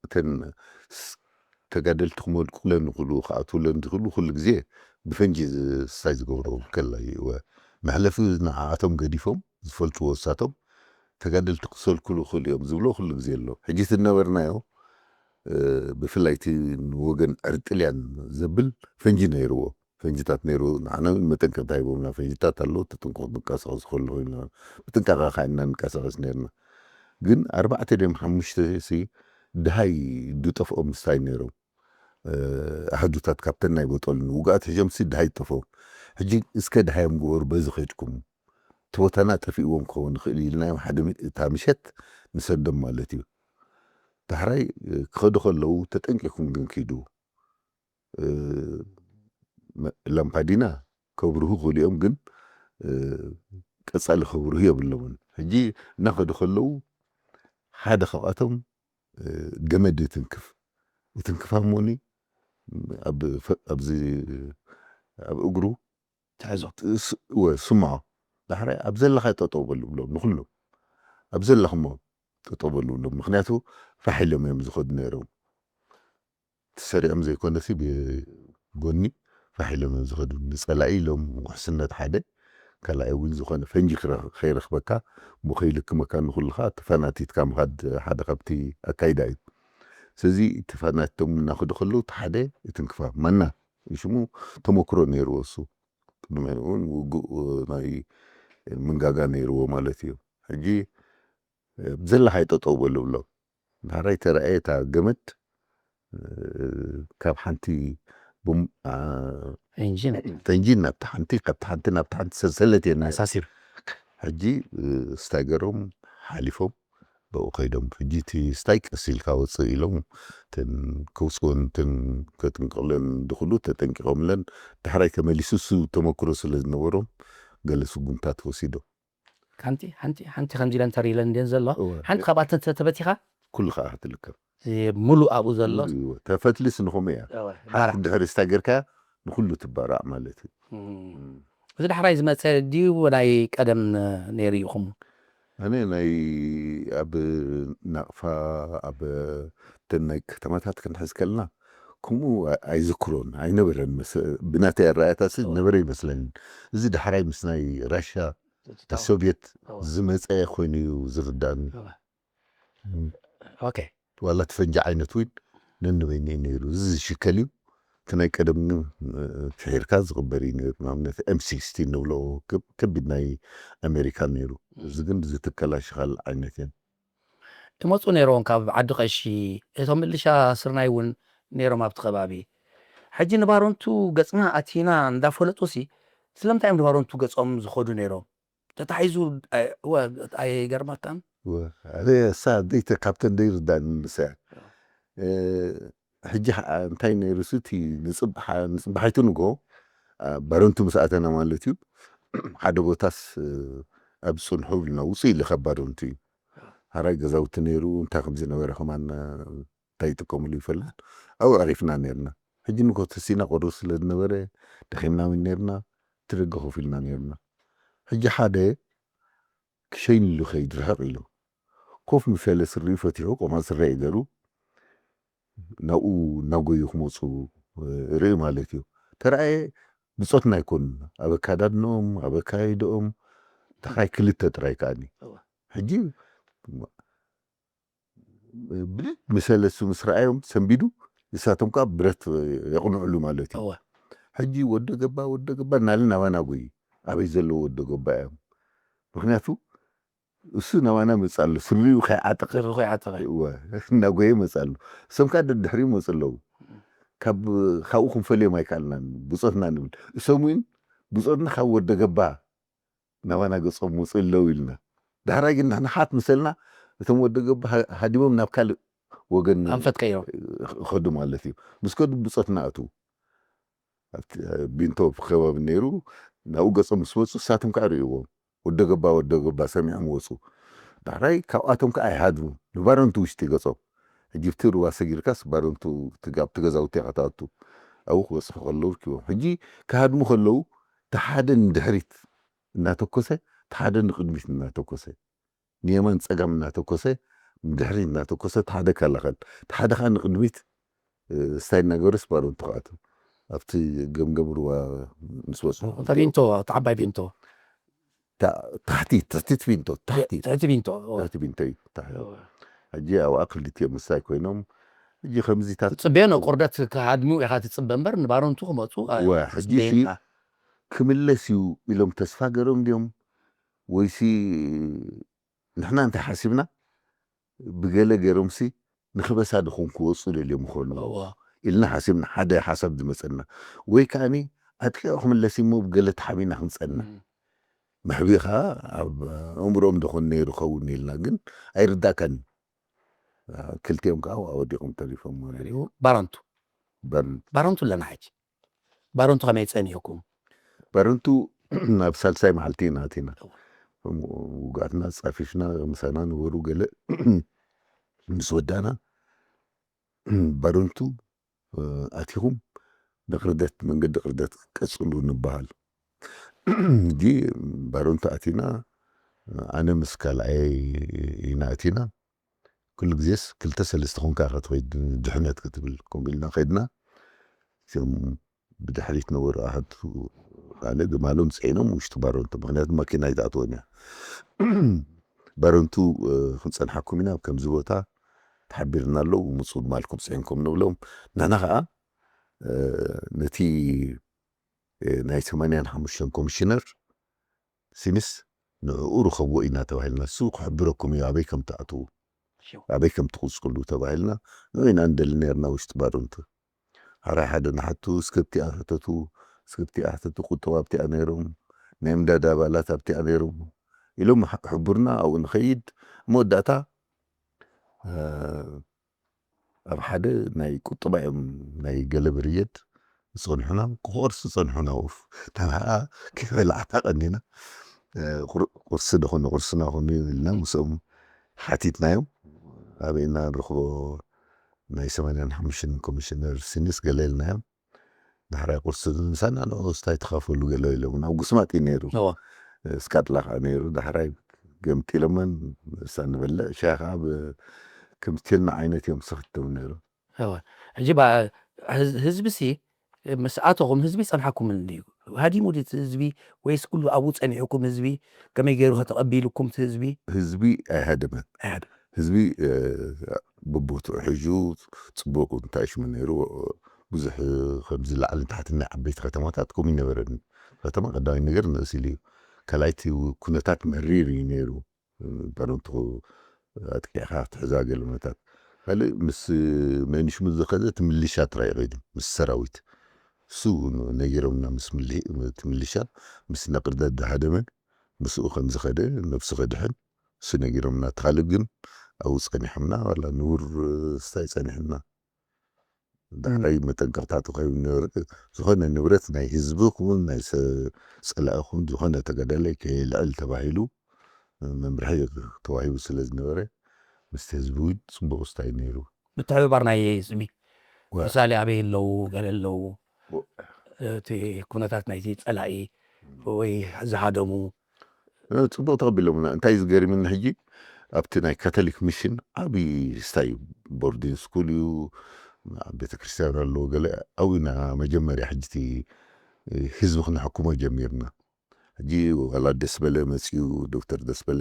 እተን ተጋደልቲ ክመልቁለን ይኽእሉ ክኣትውለን ዝኽእሉ ኩሉ ግዜ ብፈንጂ ስታይ ዝገብሮ ከላ እዩ መሕለፊ ንዓኣቶም ገዲፎም ዝፈልጥዎ እሳቶም ተጋደልቲ ክሰልክሉ ይኽእሉ እዮም ዝብሎ ኩሉ ግዜ ኣሎ። ሕጂ እቲ ዝነበርናዮ ብፍላይ እቲ ንወገን ዕርጥልያን ዘብል ፈንጂ ነይርዎ። ፈንጅታት ነይሩ። ንዓና እውን መጠንቀቕታ ሂቦምና። ፈንጅታት ኣሎ፣ ተጠንቀቑ፣ ትንቀሳቐሱ ከለኹ ኢልና ብጥንቃቐ ከዓ ኢና ንንቀሳቐስ ነርና። ግን ኣርባዕተ ድዮም ሓሙሽተ ሲ ድሃይ ዝጠፍኦም ምስታይ ነይሮም ኣህዱታት ካብተን ናይ ቦጦልን ውግኣት ሕጆምሲ ድሃይ ዝጠፍኦም። ሕጂ እስከ ድሃዮም ግበሩ፣ በዚ ከድኩም እቲ ቦታና ጠፊእዎም ክኸውን ይኽእል ኢልናዮም። ሓደ እታ ምሸት ንሰዶም ማለት እዩ። ዳሕራይ ክኸዱ ከለዉ ተጠንቂኹም ግን ኪዱ ላምፓዲና ከብርሁ ክእሉ እዮም፣ ግን ቀጻሊ ከብርሁ የብሎምን። ሕጂ እናኸዱ ከለዉ ሓደ ካብኣቶም ገመድ ይትንክፍ። ይትንክፍ ኣሞኒ ኣብዚ ኣብ እግሩ ትሕዞ። እወ፣ ስምዖ። ዳሕራይ ኣብ ዘለኻ ጠጠው በሉ ብሎም ንኹሎም። ኣብ ዘለኹሞ ጠጠው በሉ ብሎም። ምኽንያቱ ፋሕ ኢሎም እዮም ዝኸዱ ነይሮም። ተሰሪዖም ዘይኮነሲ ብጎኒ ፋሕ ኢሎም እዮም ዝኸዱ። ንጸላኢ ኢሎም ውሕስነት ሓደ፣ ካልኣይ እውን ዝኾነ ፈንጂ ክረ-፣ ከይረኽበካ፣ እሞ ከይልክመካ ንኹልኻ ተፋናቲትካ ምኻድ ሓደ ካብቲ ኣካይዳ እዩ። ስለዚ ተፋናቲቶም እናኸዱ ከለዉ እቲ ሓደ ይትንክፋ። ማና ሽሙ ተመክሮ ነይርዎ እሱ። ቅድሚኡ እውን ውግእ ናይ ምንጋጋ ነይርዎ ማለት እዩ። ሕጂ ብዘለኻዮ ጠጠው በሉ ብሎም። ዳሕራይ ተረኣየ እታ ገመድ ካብ ሓንቲ ቦም-፣ አ፣ ፈንጂ ናብታ ሓንቲ፣ ካብታ ሓንቲ ናብታ ሓንቲ ሰንሰለት እየን ነይረን። ኣሳሲሩ። ሕጂ ስታይገሮም ሓሊፎም ብኡ ከይዶም። ሕጂ እቲ ስታይ ቀስ ኢልካ ወፅእ ኢሎም እተን ከውፅወን እተን ከጥንቅቕለን ድኽሉ ተጠንቂቖምለን። ዳሕራይ ተመሊሱ እሱ ተመክሮ ስለ ዝነበሮም ገለ ስጉምታት ወሲዶም። ሓንቲ ሓንቲ ሓንቲ ከምዚ ኢለን ተር ኢለን እንድየን ዘሎ። እወ። ሓንቲ ካብኣተን ተተበቲኻ ኩሉ ከዓ ክትልከም። ሙሉእ ኣብኡ ዘሎ። ሙሉእ እወ። ተፈትልስ ንኸምኡ እያ። እወ። ሓንቲ ባራ። ድሕሪ ስታይገርካ ንኹሉ ትባራዕ ማለት እዩ። እም። እዚ ዳሕራይ ዝመፀ ድዩ ናይ ቀደም ነይሩ ኢኹም? ኣነ ናይ ኣብ ናቕፋ ኣብ እተን ናይ ከተማታት ክንሕዝ ከለና ከምኡ ኣይዝክሮን ኣይነበረን። መስ-፣ ብናተይ ኣረኣእያታሲ ዝነበረ ይመስለኒ። እዚ ዳሕራይ ምስ ናይ ራሻ፣ ናይ ሶቪየት ዝመፀ ኮይኑ እዩ ዝርዳኒ። ኦኬ። ዋላ እቲ ፈንጂ ዓይነት እውን ነንበይኑ እዩ ነይሩ። እዚ ዝሽከል እዩ። እቲ ናይ ቀደም ግን፣ እ፣ ፍሒርካ ዝቕበር እዩ ነይሩ። ንኣብነት ኤም ሲክስቲን ንብሎ ከብ-፣ ከቢድ ናይ ኣሜሪካ ነይሩ። እዚ ግን ዝትከል ኣሽኻል ዓይነት እየን። ይመፁ ነይሮም ካብ ዓዲ ቀሺ፣ እቶም ምልሻ ስርናይ እውን ነይሮም ኣብቲ ከባቢ። ሕጂ ንባረንቱ ገፅና ኣቲና እንዳፈለጡሲ ስለምንታይ እዮም ንባረንቱ ገፆም ዝኸዱ ነይሮም? ተታሒዙ ኣይ-፣ እወ፣ ኣይገርመካን? እወ፣ ኣነ እሳ ደይተ-፣ ካብተን ደይርዳእኒ ንሳ እያ። እ፣ ሕጂ ኸዓ እንታይ ነይሩ እሱ እቲ ንጽባሓ-፣ ንጽባሒቱ ንግሆ፣ ኣ፣ ባረንቱ ምስ ኣተና ማለት እዩ፣ ሓደ ቦታስ፣ እ፣ ኣብ ጽንሑ ኢልና ውጽእ ኢለ ካብ ባረንቱ እዩ። ሓራይ ገዛውቲ ነይሩ፣ እንታይ ከም ዝነበረ ከማን፣ እ፣ እንታይ ይጥቀምሉ ይፈልጥ። ኣብኡ ኣሪፍና ነይርና። ሕጂ ንግሆ ተሲና ቁሩብ ስለ ዝነበረ፣ ደኺምና እውን ነይርና፣ እቲ ደገ ኮፍ ኢልና ነይርና። ሕጂ ሓደ ክሸይን ኢሉ ከይድ ርሕቕ ኢሉ ኮፍ ምስ በለ ስሪኡ ፈቲሑ፣ ቆማል ስረ እዩ ገይሩ፣ ናብኡ እናጎዩ ክመፁ፣ እ፣ ርኢ ማለት እዩ። ተረኣየ ብጾትና ኣይኮኑን። ኣብ ኣካዳድንኦም፣ ኣብ ኣካይድኦም፣ ተኻይ ክልተ ጥራይ ከኣኒ። እወ። ሕጂ ብልጭ ምስ በለ እሱ ምስ ረኣዮም ሰንቢዱ፣ ንሳቶም ከኣ ብረት የቕንዕሉ ማለት እዩ። እወ። ሕጂ ወደ ገባ፣ ወደ ገባ እናበለ ናባና ጎዩ። ኣበይ ዘለዉ ወደ ገባ እዮም? ምኽንያቱ እሱ ናባና መጽእ ኣሎ፣ ስሪኡ ከይዓጠቐ። ስሪኡ ከይዓጠቐ። እወ፣ እናጎየ መጽእ ኣሎ። እሶም ከኣ ደድሕሪኡ መጽእ ኣለዉ። ካብ፣ ካብኡ ክንፈልዮም ኣይከኣልናን፣ ብጾትና ንብል። እሶም እውን ብጾትና ካብ ወደ ገባ ናባና ገጾም መጽእ ኣለዉ ኢልና። ዳሕራይ ግን ንሕና ሓት መሰልና፣ እቶም ወደ ገባ ሃ-፣ ሃዲሞም ናብ ካልእ ወገን ኣንፈት ቀይሮም። ኸዱ ማለት እዩ። ምስ ከዱ ብጾትና ኣትዉ። ኣብቲ ቢንቶ ከባቢ ነይሩ፣ ናብኡ ገጾም ምስ መጹ፣ ንሳቶም ከኣ ርእይዎም። ወደ ገባ፣ ወደ ገባ ሰሚዖም ወጹ። ዳሕራይ ካብኣቶም ከኣ ኣይሃድሙን። ንባረንቱ ውሽጢ ገጾም። ሕጂ ብቲ ሩባ ሰጊርካስ ባረንቱ ትጋ-፣ ኣብቲ ገዛውቲ ኢኻ ትኣቱ። ኣብኡ ክበጽሑ ከለዉ ርኪቦም። ሕጂ ክሃድሙ ከለዉ፣ እቲ ሓደ ንድሕሪት እናተኮሰ፣ እቲ ሓደ ንቕድሚት እናተኮሰ፣ ንየማን ጸጋም እናተኮሰ፣ ንድሕሪት እናተኮሰ፣ እቲ ሓደ ይከላኸል፣ እቲ ሓደ ከኣ ንቕድሚት፣ እ፣ ስታይ እናገበረስ ባረንቱ ክኣቱ። ኣብቲ ገምገም ሩባ ምስ በጽሑ። እታ ቢንቶ፣ እታ ዓባይ ቢንቶ። ታሕቲ ትሕቲ ትቢንቶ ታሕቲ ትሕቲ ቢንቶ ትሕቲ ቢንቶ እዩ። ሕጂ ኣብኣ ክልቲኦም ምስታይ ኮይኖም ሕጂ ከምዚታት ትፅበዮ ነው። ቁርደት ክሃድሙ ኢኻ ትፅበ እምበር ንባረንቱ ክመፁ ሕጂ ክምለስ እዩ ኢሎም ተስፋ ገሮም ድዮም ወይሲ ንሕና እንታይ ሓሲብና ብገለ ገሮምሲ ንክበሳ ድኹም ክወፁ ደልዮም ይኾኑ ኢልና ሓሲብና ሓደ ሓሳብ ዝመፀና ወይ ከዓኒ ኣጥቂዑ ክምለስ እሞ ብገለ ተሓቢና ክንፀና መሕቢኻ ኣብ እምሮኦም ደኾን ነይሩ ኸውን ኢልና ግን ኣይርዳእካን። ክልቲኦም ከዓ ኣወዲቖም ተሪፎም ባረንቱ በርን ባረንቱ ኣለና ሕጂ። ባረንቱ ከመይ ጸኒሕኩም? በርንቱ ናብ ሳልሳይ መዓልቲ ኢና ኣቲና። ውጋትና ጻፊፍና ምሳና ነበሩ ገለ ምስ ወዳና በርንቱ ኣቲኹም ንቕርደት መንገዲ ቅርደት ቀጽሉ ንበሃል። ሕጂ በርንቱ ኣቲና ኣነ ምስ ካልኣይ ኢና ኣቲና። ኩሉ ግዜስ ክልተ ሰለስተ ኮንካ ኢኻ ትኸይድ ድሕነት ክትብል ከምኡ ኢልና ከድና። እቶም ብድሕሪት ነበሩ ኣሃዱ ኣነ ግማሎም ፅዒኖም ውሽጢ ባረንቱ ምክንያቱ ማኪና ኣይትኣትወን እያ። ባረንቱ ክንፀንሓኩም ኢና ኣብ ከምዚ ቦታ ተሓቢርና ኣለዉ ምፁ ማልኩም ፅዒንኩም ንብሎም። ንሕና ከዓ ነቲ ናይ ሰማንያን ሓሙሽተን ኮሚሽነር ሲንስ ንዕኡ ርኸብዎ ኢና ተባሂልና እሱ ክሕብረኩም እዩ ኣበይ ከም ትኣትዉ ኣበይ ከም ትቕፅሉ ተባሂልና ንኡ ኢና ንደሊ ነርና ውሽጢ ባረንቱ። ሓራይ ሓደ ንሓቱ እስከብቲኣ ሕተቱ እስከብቲኣ ሕተቱ ቁጠባ ኣብቲኣ ነይሮም ናይ ምዳድ ኣባላት ኣብቲኣ ነይሮም ኢሎም ሕቡርና ኣብኡ ንኸይድ መወዳእታ ኣብ ሓደ ናይ ቁጠባ እዮም ናይ ገለ ብርየድ ዝፀንሑና ክቆርስ ዝፀንሑና ውፍ ተባሃ ከይበላዕና ቀኒና ቁርሲ ደኾነ ቁርስና ኾኑ ኢልና ምስኦም ሓቲትናዮም ኣበይና ንረኽቦ ናይ ሰማንያን ሓሙሽተን ኮሚሽነር ሲኒስ ገለ ኢልናዮም ዳሕራይ ቁርሲ ምሳና ንዑ ስታይ ተኻፈሉ ገለ ኢሎም ናብ ጉስማጥ እዩ ነይሩ ስካጥላ ከዓ ነይሩ ዳሕራይ ገምጢሎመን ንሳ ንበልዕ ሻሂ ከዓ ከምትልና ዓይነት እዮም ዝሰኽትው ነይሩ ሕጂ ህዝቢ ሲ ምስ ኣተኹም ህዝቢ ጸንሓኩም እንድዩ ሃዲሙ ድዩ ህዝቢ ወይስ ኩሉ ኣብኡ ጸኒሑኩም ህዝቢ ከመይ ገይሩ ከተቐቢሉኩም ህዝቢ ህዝቢ ኣይሃደመን ህዝቢ ብቦትኡ ሕዙ ፅቡቅ እንታይ ሽሙ ነይሩ ብዙሕ ከምዚ ላዕሊ ታሕቲ ናይ ዓበይቲ ከተማታት ከምኡ ይነበረን ከተማ ቀዳማይ ነገር ንእስ ኢሉ እዩ ካልኣይቲ ኩነታት መሪር እዩ ነይሩ በረንቱ ኣጥቂዕካ ክትሕዛ ገለመታት ካልእ ምስ መኒሽሙ ዝኸደ ትምልሻ ጥራይ ይኸይዱ ምስ ሰራዊት እሱ ነጊሮምና ምስ ትምልሻ ምስ ነቅርደት ዝሃደመ ምስኡ ከም ዝኸደ ነብሱ ከድሕን እሱ ነጊሮምና ትኻልእ ግን ኣብኡ ጸኒሖምና ዋላ ንውር ስታይ ጸኒሕና ዳሕራይ መጠንቀቕታ ተኸይቡ ነበረ ዝኾነ ንብረት ናይ ህዝቢ ኹን ናይ ጸላኢ ኹን ዝኾነ ተጋዳላይ ከየልዕል ተባሂሉ መምርሒ ተዋሂቡ ስለ ዝነበረ ምስቲ ህዝቢ እውን ፅቡቅ ስታይ ነይሩ ምትሕብባር ናይ ህዝቢ ምሳሌ ኣበይ ኣለዉ ገለ ኣለዉ እቲ ኩነታት ናይቲ ጸላኢ ወይ ዝሃደሙ ፅቡቅ ተቐቢሎምና እንታይ ዝገርምኒ ሕጂ ኣብቲ ናይ ካቶሊክ ሚሽን ዓብዪ ስታይ እዩ ቦርዲን ስኩል እዩ ቤተክርስትያን ኣለዎ ገለ ኣብና መጀመርያ ሕጅቲ ህዝቢ ክነሕክሞ ጀሚርና ሕጂ ዋላ ደስበለ መፅኡ ዶክተር ደስበለ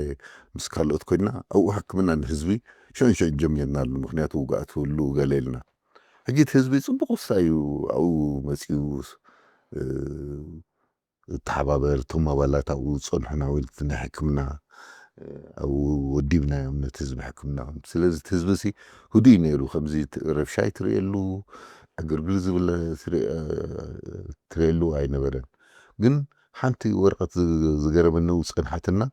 ምስ ካልኦት ኮይና ኣብኡ ሕክምና ንህዝቢ ሸንሸን ጀሚርና ኣሉ ምክንያቱ ውግኣት ህሉ ገለ ኢልና ሕጂ እቲ ህዝቢ ፅቡቅ ውሳ እዩ ኣብኡ መፅኡ ተሓባበር እቶም ኣባላት ኣብኡ ዝፀንሑ ናውልቲ ናይ ሕክምና ኣብኡ ወዲብናዮም ነቲ ህዝቢ ሕክምና ስለዚ እቲ ህዝቢ ሲ ህዱይ ነይሩ ከምዚ ረብሻይ ትርእየሉ ዕግርግር ዝብል ትርእየሉ ኣይነበረን ግን ሓንቲ ወረቀት ዝገረመኒ ዝፀንሓትና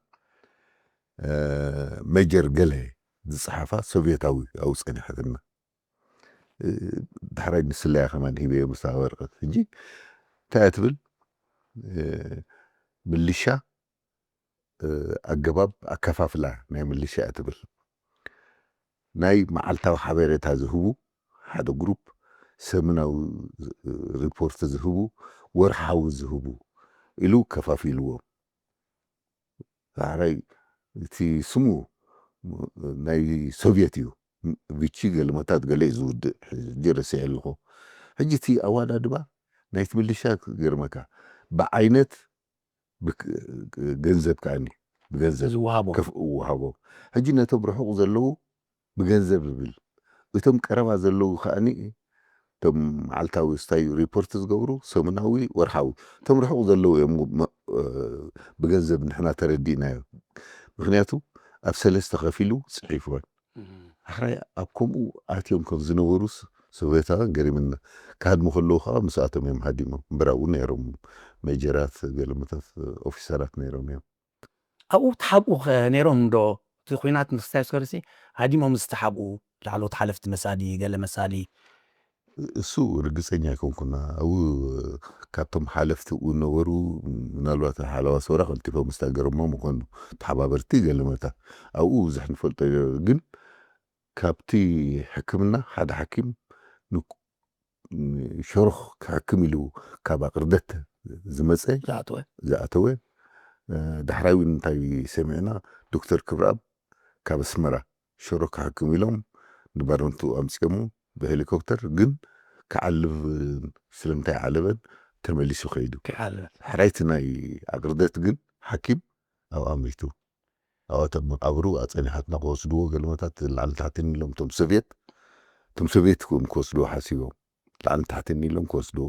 ሜጀር ገለ ዝፀሓፋ ሶቪየታዊ ኣብኡ ፀኒሓትና ዳሕራይ ንስለያ ከማን ሂበዮ ምስታ ወረቀት ሕጂ እንታይ እያ ትብል ምልሻ ኣገባብ ኣከፋፍላ ናይ ምልሻ እያ ትብል ናይ መዓልታዊ ሓበሬታ ዝህቡ ሓደ ግሩፕ ሰሙናዊ ሪፖርት ዝህቡ ወርሓዊ ዝህቡ ኢሉ ከፋፊልዎም ዳሕራይ እቲ ስሙ ናይ ሶቪየት እዩ ቪቺ ገልመታት ገለ እዩ ዝውድእ ሕጂ ረሲዐ ኣለኹ ሕጂ እቲ ኣዋዳድባ ናይቲ ምልሻ ክገርመካ ብዓይነት ብክ- ገንዘብ ከዓኒ ብገንዘብ ዝወሃቦም ከፍ እወሃቦም። ሕጂ ነቶም ርሑቕ ዘለዉ ብገንዘብ ይብል። እቶም ቀረባ ዘለዉ ከዓኒ እቶም መዓልታዊ ስታይ ሪፖርት ዝገብሩ ሰሙናዊ ወርሓዊ እቶም ርሑቕ ዘለዉ እዮም። መ- እ፣ ብገንዘብ ንሕና ተረዲእናዮ። ምክንያቱ ኣብ ሰለስተ ከፊሉ ጽሒፍዎን ኣሕራይ ኣብ ከምኡ ኣትዮም ከም ዝነበሩስ ሶቬታውያን ገሪምና። ክሃድሙ ከለዉ ከዓ ምስኣቶም እዮም ሃዲሞም። እምበር ኣብኡ ነይሮም ሜጀራት ገለመታት ኦፊሰራት ነይሮም እዮም። ኣብኡ ተሓብኡ ከ ነይሮም ዶ? እቲ ኩናት ንክስታይ ስከርሲ ሃዲሞም ዝተሓብኡ ላዕለዎት ሓለፍቲ መሳሊ ገለ መሳሊ እሱ ርግፀኛ ኣይኮንኩና። ኣብኡ ካብቶም ሓለፍቲ ኣብኡ ነበሩ ምናልባት ሓለዋ ሰውራ ቀልጢፎም ዝተሃገሮሞ ምኾኑ ተሓባበርቲ ገለመታ ኣብኡ ብዙሕ ንፈልጦ። ግን ካብቲ ሕክምና ሓደ ሓኪም ን- ሸሮኽ ክሕክም ኢሉ ካብ ኣቕርደት ዝመፀ ዝኣተወ ዝኣተወ። ዳሕራይ እውን እንታይ ሰሚዕና፣ ዶክተር ክብረኣብ ካብ ኣስመራ ሸሮኽ ክሕክም ኢሎም ንባረንቱ ኣምፅኦሙ ብሄሊኮፕተር። ግን ክዓልብ ስለምንታይ ዓለበን ተመሊሱ ከይዱ። ክዓልብ ሕራይቲ ናይ ኣቕርደት ግን ሓኪም ኣብኣ ሞይቱ። ኣብኣቶም መቃብሩ ኣፀኒሓትና ክወስድዎ ገለመታት ላዕሊ ታሕትን ኢሎም እቶም ሶቪየት እቶም ሶቪየት ክም ክወስድዎ ሓሲቦም ላዕሊ ታሕትን ኢሎም ክወስድዎ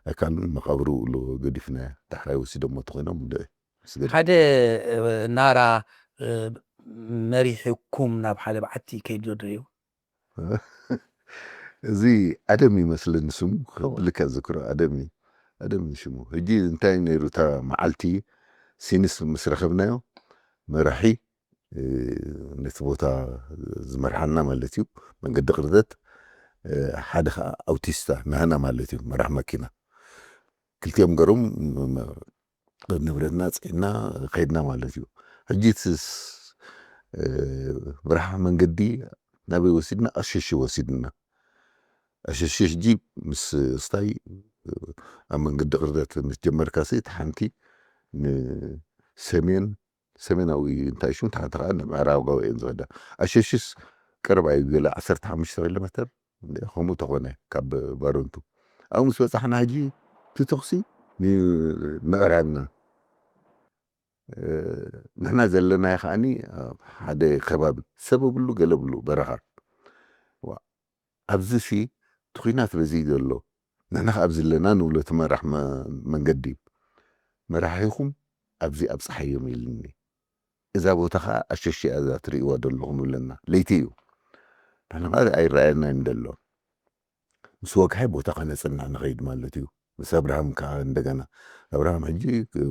ኣይካልን። መቃብሩ ሎ ገዲፍና ዳሕራይ ወሲዶሞ ተኮይኖም ደ ስገድ ሓደ እ፣ ናራ እ፣ መሪሕኩም ናብ ሓደ በዓቲ ከይዱ ዶ እዩ? እዚ ኣደም ይመስለኒ ስሙ። እወ። ልካ ዝክሮ ኣደም እዩ። ኣደም እዩ ሽሙ። ሕጂ እንታይ ነይሩ እታ መዓልቲ ሲንስ ምስ ረኸብናዮ መራሒ እ፣ ነቲ ቦታ ዝመርሓና ማለት እዩ። መንገዲ ቅርደት እ፣ ሓደ ከዓ ኣውቲስታ ናህና ማለት እዩ መራሕ መኪና ክልቲኦም ገሮም ም- ም- ንብረትና ፅዒና ከይድና ማለት እዩ። ሕጂ እቲ ስ- እ፣ መራሕ መንገዲ ናበይ ወሲድና? ኣሸሺ ወሲድና። ኣሸሺ ሕጂ ምስ ስታይ ኣብ መንገዲ ቅርደት ምስ ጀመርካ ሲ እቲ ሓንቲ ንሰሜን ሰሜናዊ እንታይ ሽም ተሓተ ከዓ ንምዕራብ ገበ እየን ዝኸዳ። ኣሸሽስ ቀረባ እዩ ገለ ዓሰርተ ሓሙሽተ ኪሎ ሜትር እንደ ከምኡ ተኾነ ካብ ባረንቱ። ኣብኡ ምስ በፃሕና ሕጂ እቲ ተኹሲ ንምዕራብና እ፣ ንሕና ዘለናዮ ከዓኒ ኣብ ሓደ ከባቢ ሰብ ብሉ ገለ ብሉ በረኻ። ዋ፣ ኣብዚ ሲ እቲ ኲናት በዚ ዘሎ ንሕና ከ ኣብዚ ኣለና ንብሎ እቲ መራሕ መ- መንገዲ መራሒኹም ኣብዚ ኣብፅሓዮም ኢልኒ። እዛ ቦታ ከዓ ኣሸሽያ እዛ ትርእይዋ ዘለኹም ይብለና። ለይቲ እዩ። ንሕና ከዓ ኣይረኣየናን ደሎ ምስ ወግሐ ቦታ ከነፅንዕ ንኸይድ ማለት እዩ። ምስ ኣብርሃም ከዓ እንደገና ኣብርሃም ሕጂ እ፣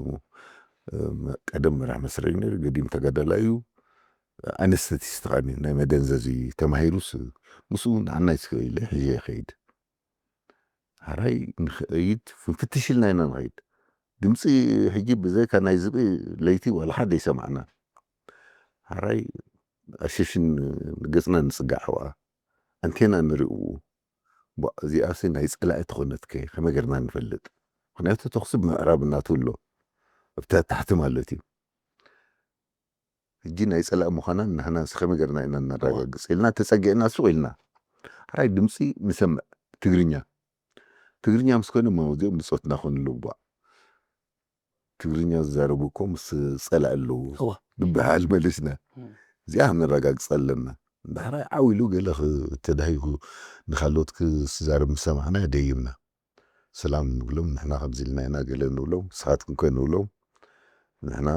ቀደም መራሕ መስርሒ ነይሩ፣ ገዲም ተጋዳላይ እዩ። ኣነስተቲስት ከዓኒ ናይ መደንዘዚ ተማሂሩስ ምስኡ ንዓናይ ስለ ኢለ ሕጂ ይኸይድ ሓራይ ንኸይድ ፍንፍትሽ ኢልና ኢና ንኸይድ። ድምፂ ሕጂ ብዘይካ ናይ ዝብኢ ለይቲ ዋላ ሓደ ይሰማዕና። ሓራይ ኣሸሽን ገፅና ንፅጋዕ ኣዋ ኣንቴና ንርእኡ። እዚኣሲ ናይ ፀላኢ ተኾነትከ ከመይ ገርና ንፈልጥ? ምክንያቱ ተኽሲ ብምዕራብ እናትብሎ ኣብታ ታሕቲ ማለት እዩ። ሕጂ ናይ ፀላኢ ምዃና ንሕና ከመይ ገርና ኢና እናረጋግፅ ኢልና ተፀጊዕና ሱቕ ኢልና ሓራይ ድምፂ ንሰምዕ ትግርኛ። ትግርኛ ምስ ኮይነ እሞ እዚኦም ብፆትና ኮኑ ኣለዉ። ትግርኛ ዝዛረቡ እኮ ምስ ፀላኢ ኣለዉ እወ። ብበሃል መሊስና እም። እዚኣ ክንረጋግፀ ኣለና። ዳሕራይ ዓው ኢሉ ገለ ክ- ተዳሂጉ ንካልኦት ክዛረብ ምስ ሰማዕና ደይብና ሰላም ንብሎም። ንሕና ከምዚ ኢልና ኢና ገለ ንብሎም። ንስኻትኩም ከ ንብሎም። ንሕና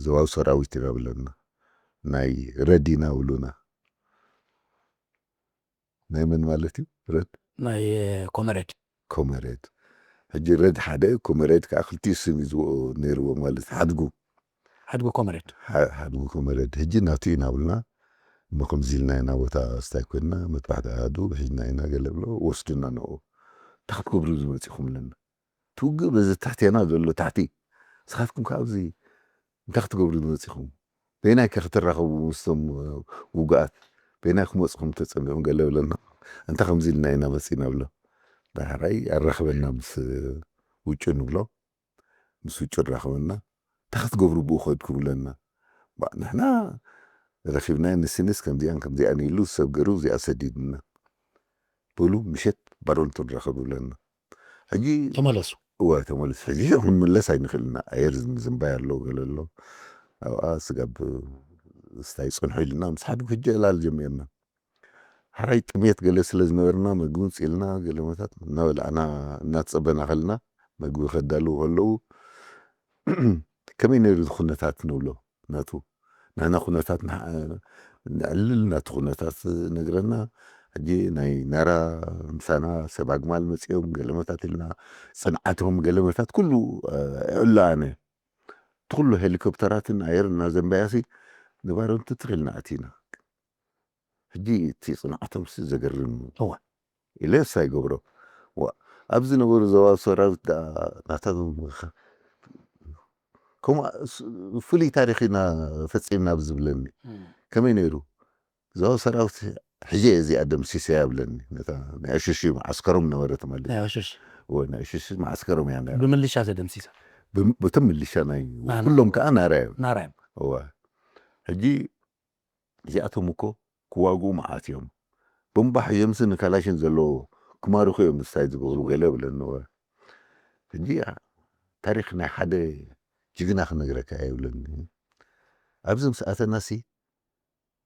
ዘዋዊ ሰራዊት ኢና ብለና። ናይ ረድ ኢና ብሉና። ናይ መን ማለት እዩ ረድ? ናይ ኮመረድ ኮመሬድ። ሕጂ ረድ ሓደ ኮመሬድ ከዓ ክልቲኡ ስም እዩ ዝብኦ ነይርዎ ማለት ሓድጉ ሓድጉ ኮመረድ ሓ- ሓድጉ ኮመሬድ። ሕጂ ናቱ ኢና ብልና እሞ ከምዚ ኢልና ኢና ቦታ ስታይ ኮይንና መጥባሕቲ ኣሃዱ ሒዝና ኢና ገለ ብሎ ወስድና ንኡ። እንታይ ክትገብሩ ዝመፂኹም ኣለና ትውግእ በዚ ታሕቴና ዘሎ ታሕቲ ንስኻትኩም ከዓ ኣብዚ እንታይ ክትገብሩ ዝመፂኹም በይናይ ከ ክትራኸቡ ምስቶም ውጉኣት በይናይ ክመፅኹም ተፀሚኹም ገለ ብለና። እንታይ ከምዚ ኢልና ኢና መፂና ብሎ ዳሕራይ ኣራኽበና ምስ ውጩ ንብሎ ምስ ውጩ ኣራኽበና እንታይ ክትገብሩ ብኡ ከድኩም ብለና። ንሕና ረኺብናዮ ንስንስ ከምዚኣን ከምዚኣን ኢሉ ሰብ ገሩ እዚኣ ሰዲድና በሉ ምሸት ባረንቱ ንራኸብ ብለና። ሕጂ ተመለሱ እወ ተመልሱ። ሕጂ ክንምለስ ኣይንኽእልና። ኣየር ዝን-፣ ዝንባይ ኣሎ፣ ገለ ኣሎ። ኣብኣ ስጋብ ስታይ ጽንሑ ኢልና ምስ ሓድጉ ሕጂ ዕላል ጀሚርና። ሕራይ ጥሜት ገለ ስለ ዝነበርና፣ መግቢ ውጽእ ኢልና፣ ገለ መታት እናበላዕና፣ እናተጸበና ከልና፣ መግቢ ከዳልዉ ከለዉ፣ ከመይ ነይሩ እቲ ኩነታት ንብሎ፣ ናቱ። ናና ኩነታት ንዓ-፣ ነዕልል፣ ናቱ ኩነታት ነግረና። ሕጂ ናይ ናራ ምሳና ሰብ ኣግማል መጺኦም፣ ገለ መታት ኢልና፣ ጽንዓቶም፣ ገለ መታት ኩሉ፣ እ፣ ይዕሎ ኣነ። እቲ ኩሉ ሄሊኮፕተራትን ኣየር እናዘንበያሲ፣ ንባረንቱ ትኽ ኢልና ኣቲና። ሕጂ እቲ ጽንዓቶምሲ ዘገርም እዩ። እወ። ኢለ እሳ ይገብሮ። ዋ፣ ኣብ ዝነበሩ ዞባ ሰራዊት ደኣ ናታቶም ኸ-፣ ከምኡ ስ-፣ ፍሉይ ታሪኽ ኢና ፈጺምና ብዝብለኒ። እም። ከመይ ነይሩ? ዞባ ሰራዊት ሕጂ እየ እዚኣ ደምሲሰያ ይብለኒ። ነታ ናይ ዕሽሽ መዓስከሮም ነበረት ማለት እዩ። ናይ ዕሽሽ። እወ፣ ናይ ዕሽሽ መዓስከሮም እያ ነይራ። ብምልሻ ተደምሲሳ። ብም-፣ በቶም ምልሻ ናይ ናና። ኩሎም ከኣ ናራ እዮም። ናራ እዮም። እወ። ሕጂ እዚኣቶም እኮ ክዋግኡ መዓት እዮም። ቦምባ ሒዞምሲ ንካላሽን ዘለዎ ክማርኹ እዮም ምስታይ ዝገብሩ ገለ ብለኒ። እወ። ሕጂ ታሪኽ ናይ ሓደ ጅግና ክነግረካ እየ ይብለኒ። ኣብዚ ምስ ኣተናሲ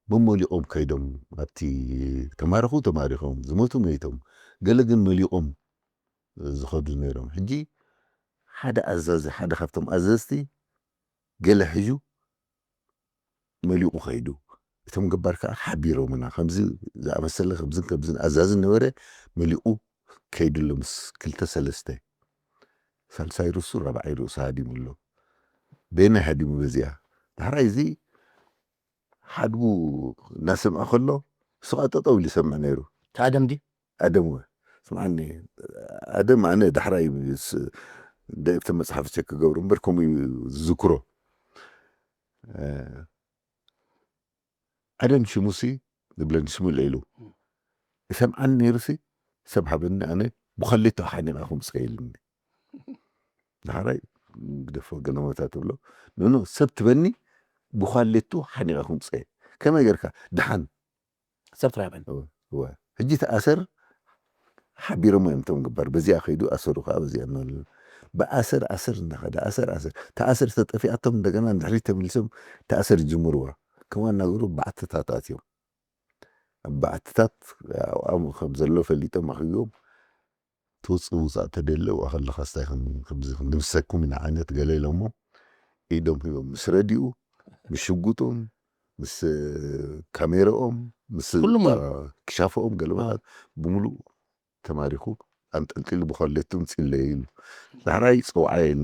መመሊቖም ከይዶም፣ ኣብቲ ተማረኹ ተማሪኾም፣ ዝሞቱ መይቶም፣ ገለ ግን መሊቖም ዝኸዱ ነይሮም። ሕጂ ሓደ ኣዛዚ፣ ሓደ ካብቶም ኣዘዝቲ ገለ ሒዙ መሊቑ ከይዱ። እቶም ገባር ከኣ ሓቢሮምና፣ ከምዚ ዝኣመሰለ ከምዝን ከምዝን ኣዛዚ ነበረ፣ መሊቑ ከይዱ ኣሎ ምስ ክልተ ሰለስተ። ሳልሳይ ርእሱ፣ ራብዓይ ርእሱ ሃዲሙ ኣሎ። በየናይ ሃዲሙ በዚኣ? ዳሕራይ እዚ ሓድጉ እናሰምዐ ከሎ፣ እሱ ኸኣ ጠጠው ኢሉ ይሰምዕ ነይሩ። እቲ ኣደም ድዩ? ኣደም ወ-፣ ስምዓኒ፣ ኣደም ኣነ ዳሕራይ ስ-፣ ደብተ መጽሓፍ ቸክ ክገብሩ እምበር ከምኡ እዩ ዝዝክሮ። እ፣ ኣደም ሽሙሲ ዝብለኒ ሽሙ ልዒሉ። ይሰምዓኒ ነይሩሲ፣ ሰብ ሃበኒ፣ ኣነ ብኸሌቶ ሓኒቐ ክምጽእ ኢሉኒ። ዳሕራይ ግደፎ ገለ መታት ትብሎ፣ ኖኖ፣ ሰብ ትበኒ ብኳሌቱ ሓኒቐ ክምጽእ። ከመይ ጌርካ? ደሓን። ሰብ ትራበን። እወ፣ እወ። ሕጂ ተኣሰር ሓቢሮም እዮም እቶም ግባር። በዚኣ ከይዱ ኣሰሩ ከዓ በዚኣ እናበሉ። ብኣሰር ኣሰር እናኸደ፣ ኣሰር ኣሰር። ተኣሰር ተጠፊኣቶም እንደገና ንድሕሪት ተመሊሶም ተኣሰር ይጅምርዋ። ከምኡ እናገሩ በዓትታት ኣትዮም። ኣብ በዓትታት ኣብኦም ከም ዘሎ ፈሊጦም ኣኽቢቦም፣ ትውፅእ ውፃእ ተደለ፣ ኣብኣ ከለኻ ስታይ ከም-፣ ከምዚ ክንድምሰኩም ኢና ዓይነት ገለ ኢሎሞ፣ ኢዶም ሂቦም ምስ ረዲኡ፣ ምስ ሽጉጦም፣ ምስ ካሜራኦም፣ ምስ ኩሉ ሙሉ። ክሻፎኦም፣ ገለመታት ብምሉእ ተማሪኹ፣ ኣንጠልጢሉ ብኾሌቱን ጽለ ኢሉ። ዳሕራይ ጸውዓየን፣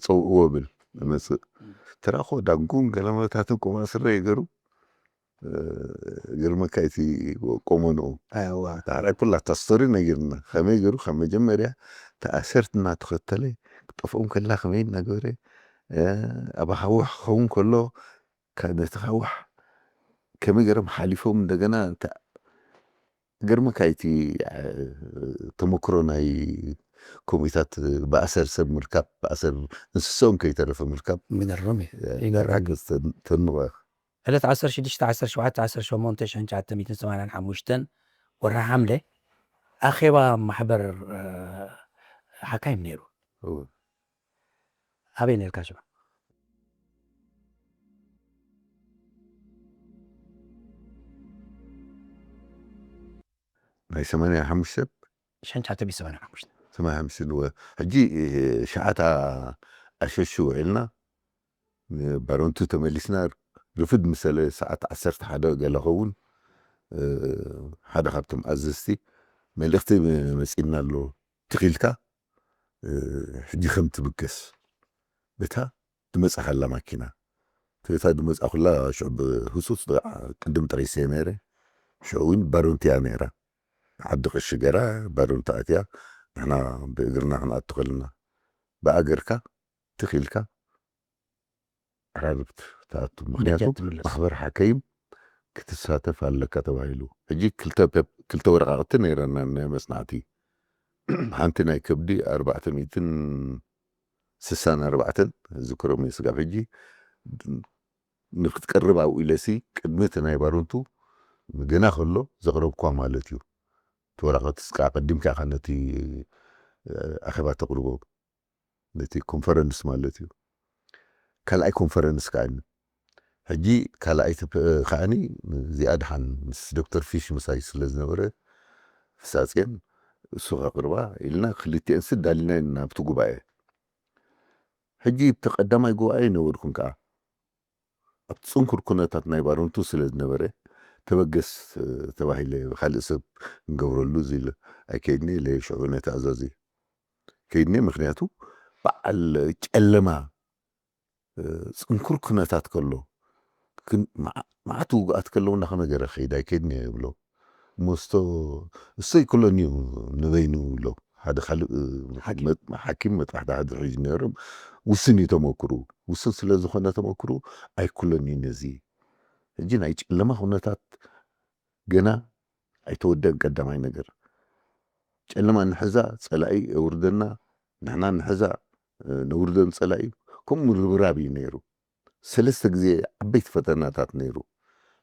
ጸውዕዎ ብል፣ መጽእ። ትራኾ ዳንጉን ገለመታትን ቆማ ስረ ይገሩ፣ እ፣ ግርመካ እቲ ቆመንኡ። ኣይዋ። ዳሕራይ ኩላ እታ ስቶሪ ነጊርና። ከመይ ገይሩ ካብ መጀመርያ ተኣሰርት እናተኸተለ ክጠፍኦም ከላ ከመይ እናገበረ፣ እ፣ ኣብ ኣኻውሕ ክኸውን ከሎ፣ ከ-፣ ነቲ ኻውሕ ከመይ ገይሮም ሓሊፎም እንደገና እታ-፣ ግርመካ እቲ፣ እ፣ ተመክሮ ናይ ኮሚታት ብኣሰር ሰብ ምርካብ፣ ብኣሰር እንስሳኦም ከይተረፈ ምርካብ፣ ምገርም እዩ። እ፣ ይገርም። ሓገዝ ተን-፣ ተንቆ። ዕለት ዓሰርተ ሽዱሽተ ዓሰርተ ሸውዓተ ዓሰርተ ሸሞንተ ሽሕን ትሽዓተ ሚእትን ሰማንያን ሓሙሽተን ወርሒ ሓምለ ኣኼባ ማሕበር፣ እ፣ ሓካይም ነይሩ። እወ። ኣበይ ነርካ ሽዑ? ናይ ሰማንያ ሓሙሽተ? ሽሕን ትሽዓተ ሚእትን ሰማንያን ሓሙሽተ። ሰማንያ ሓሙሽተ እወ። ሕጂ፣ እ፣ ሸዓት ኣሸሹ ውዒልና፣ ንባረንቱ ተመሊስና። ርፍድ ምሰለ ሰዓት ዓሰርተ ሓደ ገለ ኸውን፣ እ፣ ሓደ ካብቶም ኣዘዝቲ፣ "መልእኽቲ መጺእና ኣሎ፣ ትኺልካ፣ እ፣ ሕጂ ከም ትብገስ፣ በታ ትመጻ ከላ ማኪና፣ እታ ዝመጻ ኩላ ሽዑ ብህጹጽ ደኣ ቅድም ጥሪሰ ነይረ፣ ሽዑ እውን ባረንቱ እያ ነይራ፣ ዓዲ ቀሺ ገይራ ባረንቱ ኣትያ፣ ንሕና ብእግርና ክንኣቱ ከለና፣ ብኣገርካ ትኺልካ፣ ኣራርብት ትኣቱ። ምኽንያቱ በጃ ትምለስ። ማሕበር ሓከይም ክትሳተፍ ኣለካ ተባሂሉ። ሕጂ ክልተ ፔፕ-፣ ክልተ ወረቓቕቲ ነይረና ናይ መጽናዕቲ። ሓንቲ ናይ ከብዲ ኣርባዕተ ሚእትን ስሳን ኣርባዕተን ዝክሮም እዩ ስጋብ ሕጂ። ንክትቀርብ ኣብኡ ኢለሲ ቅድሚ እቲ ናይ ባረንቱ ገና ከሎ ዘቕረብኳ ማለት እዩ። እቲ ወረቐት እስካ ቀዲምካ ኢኻ ነቲ ኣኼባ ተቕርቦ፣ ነቲ ኮንፈረንስ ማለት እዩ። ካልኣይ ኮንፈረንስ ከዓኒ፣ ሕጂ ካልኣይ ከዓኒ እዚኣ ድሓን ምስ ዶክተር ፊሽ ምሳይ ስለ ዝነበረ፣ ፍሳፅየን እሱ ከቕርባ ኢልና ክልቲኤን ስድ ኣሊና ናብቲ ጉባኤ። ሕጂ እቲ ቀዳማይ ጉባኤ ይነበርኩን ከዓ ኣብቲ ፅንኩር ኩነታት ናይ ባረንቱ ስለ ዝነበረ፣ ተበገስ ተባሂለ፣ ካልእ ሰብ ንገብረሉ እዚ ኢለ ኣይከይድኒ ኢለ ሽዑ ነቲ ኣዛዚ ከይድኒ። ምክንያቱ በዓል ጨለማ፣ ፅንኩር ኩነታት ከሎ፣ መዓት ውጉኣት ከለዉ እናኸመ ገረ ከይድ ኣይከይድኒ ይብሎ። መስቶ እሰይ ኩለን እዩ ንበይኑ ይብሎ። ሓደ ካልእ ሓኪም መጥባሕቲ ሓደ ሒዙ ነይሩ። ውስን እዩ ተመክሩ። ውስን ስለ ዝኾነ ተመክሩ ኣይኩለን እዩ ነዚ። ሕጂ ናይ ጨለማ ኩነታት ገና ኣይተወደን። ቀዳማይ ነገር ጨለማ ንሕዛ፣ ፀላኢ የውርደና፣ ንሕና ንሕዛ፣ ነውርደን ፀላኢ። ከምኡ ምርብራብ እዩ ነይሩ። ሰለስተ ግዜ ዓበይቲ ፈተናታት ነይሩ።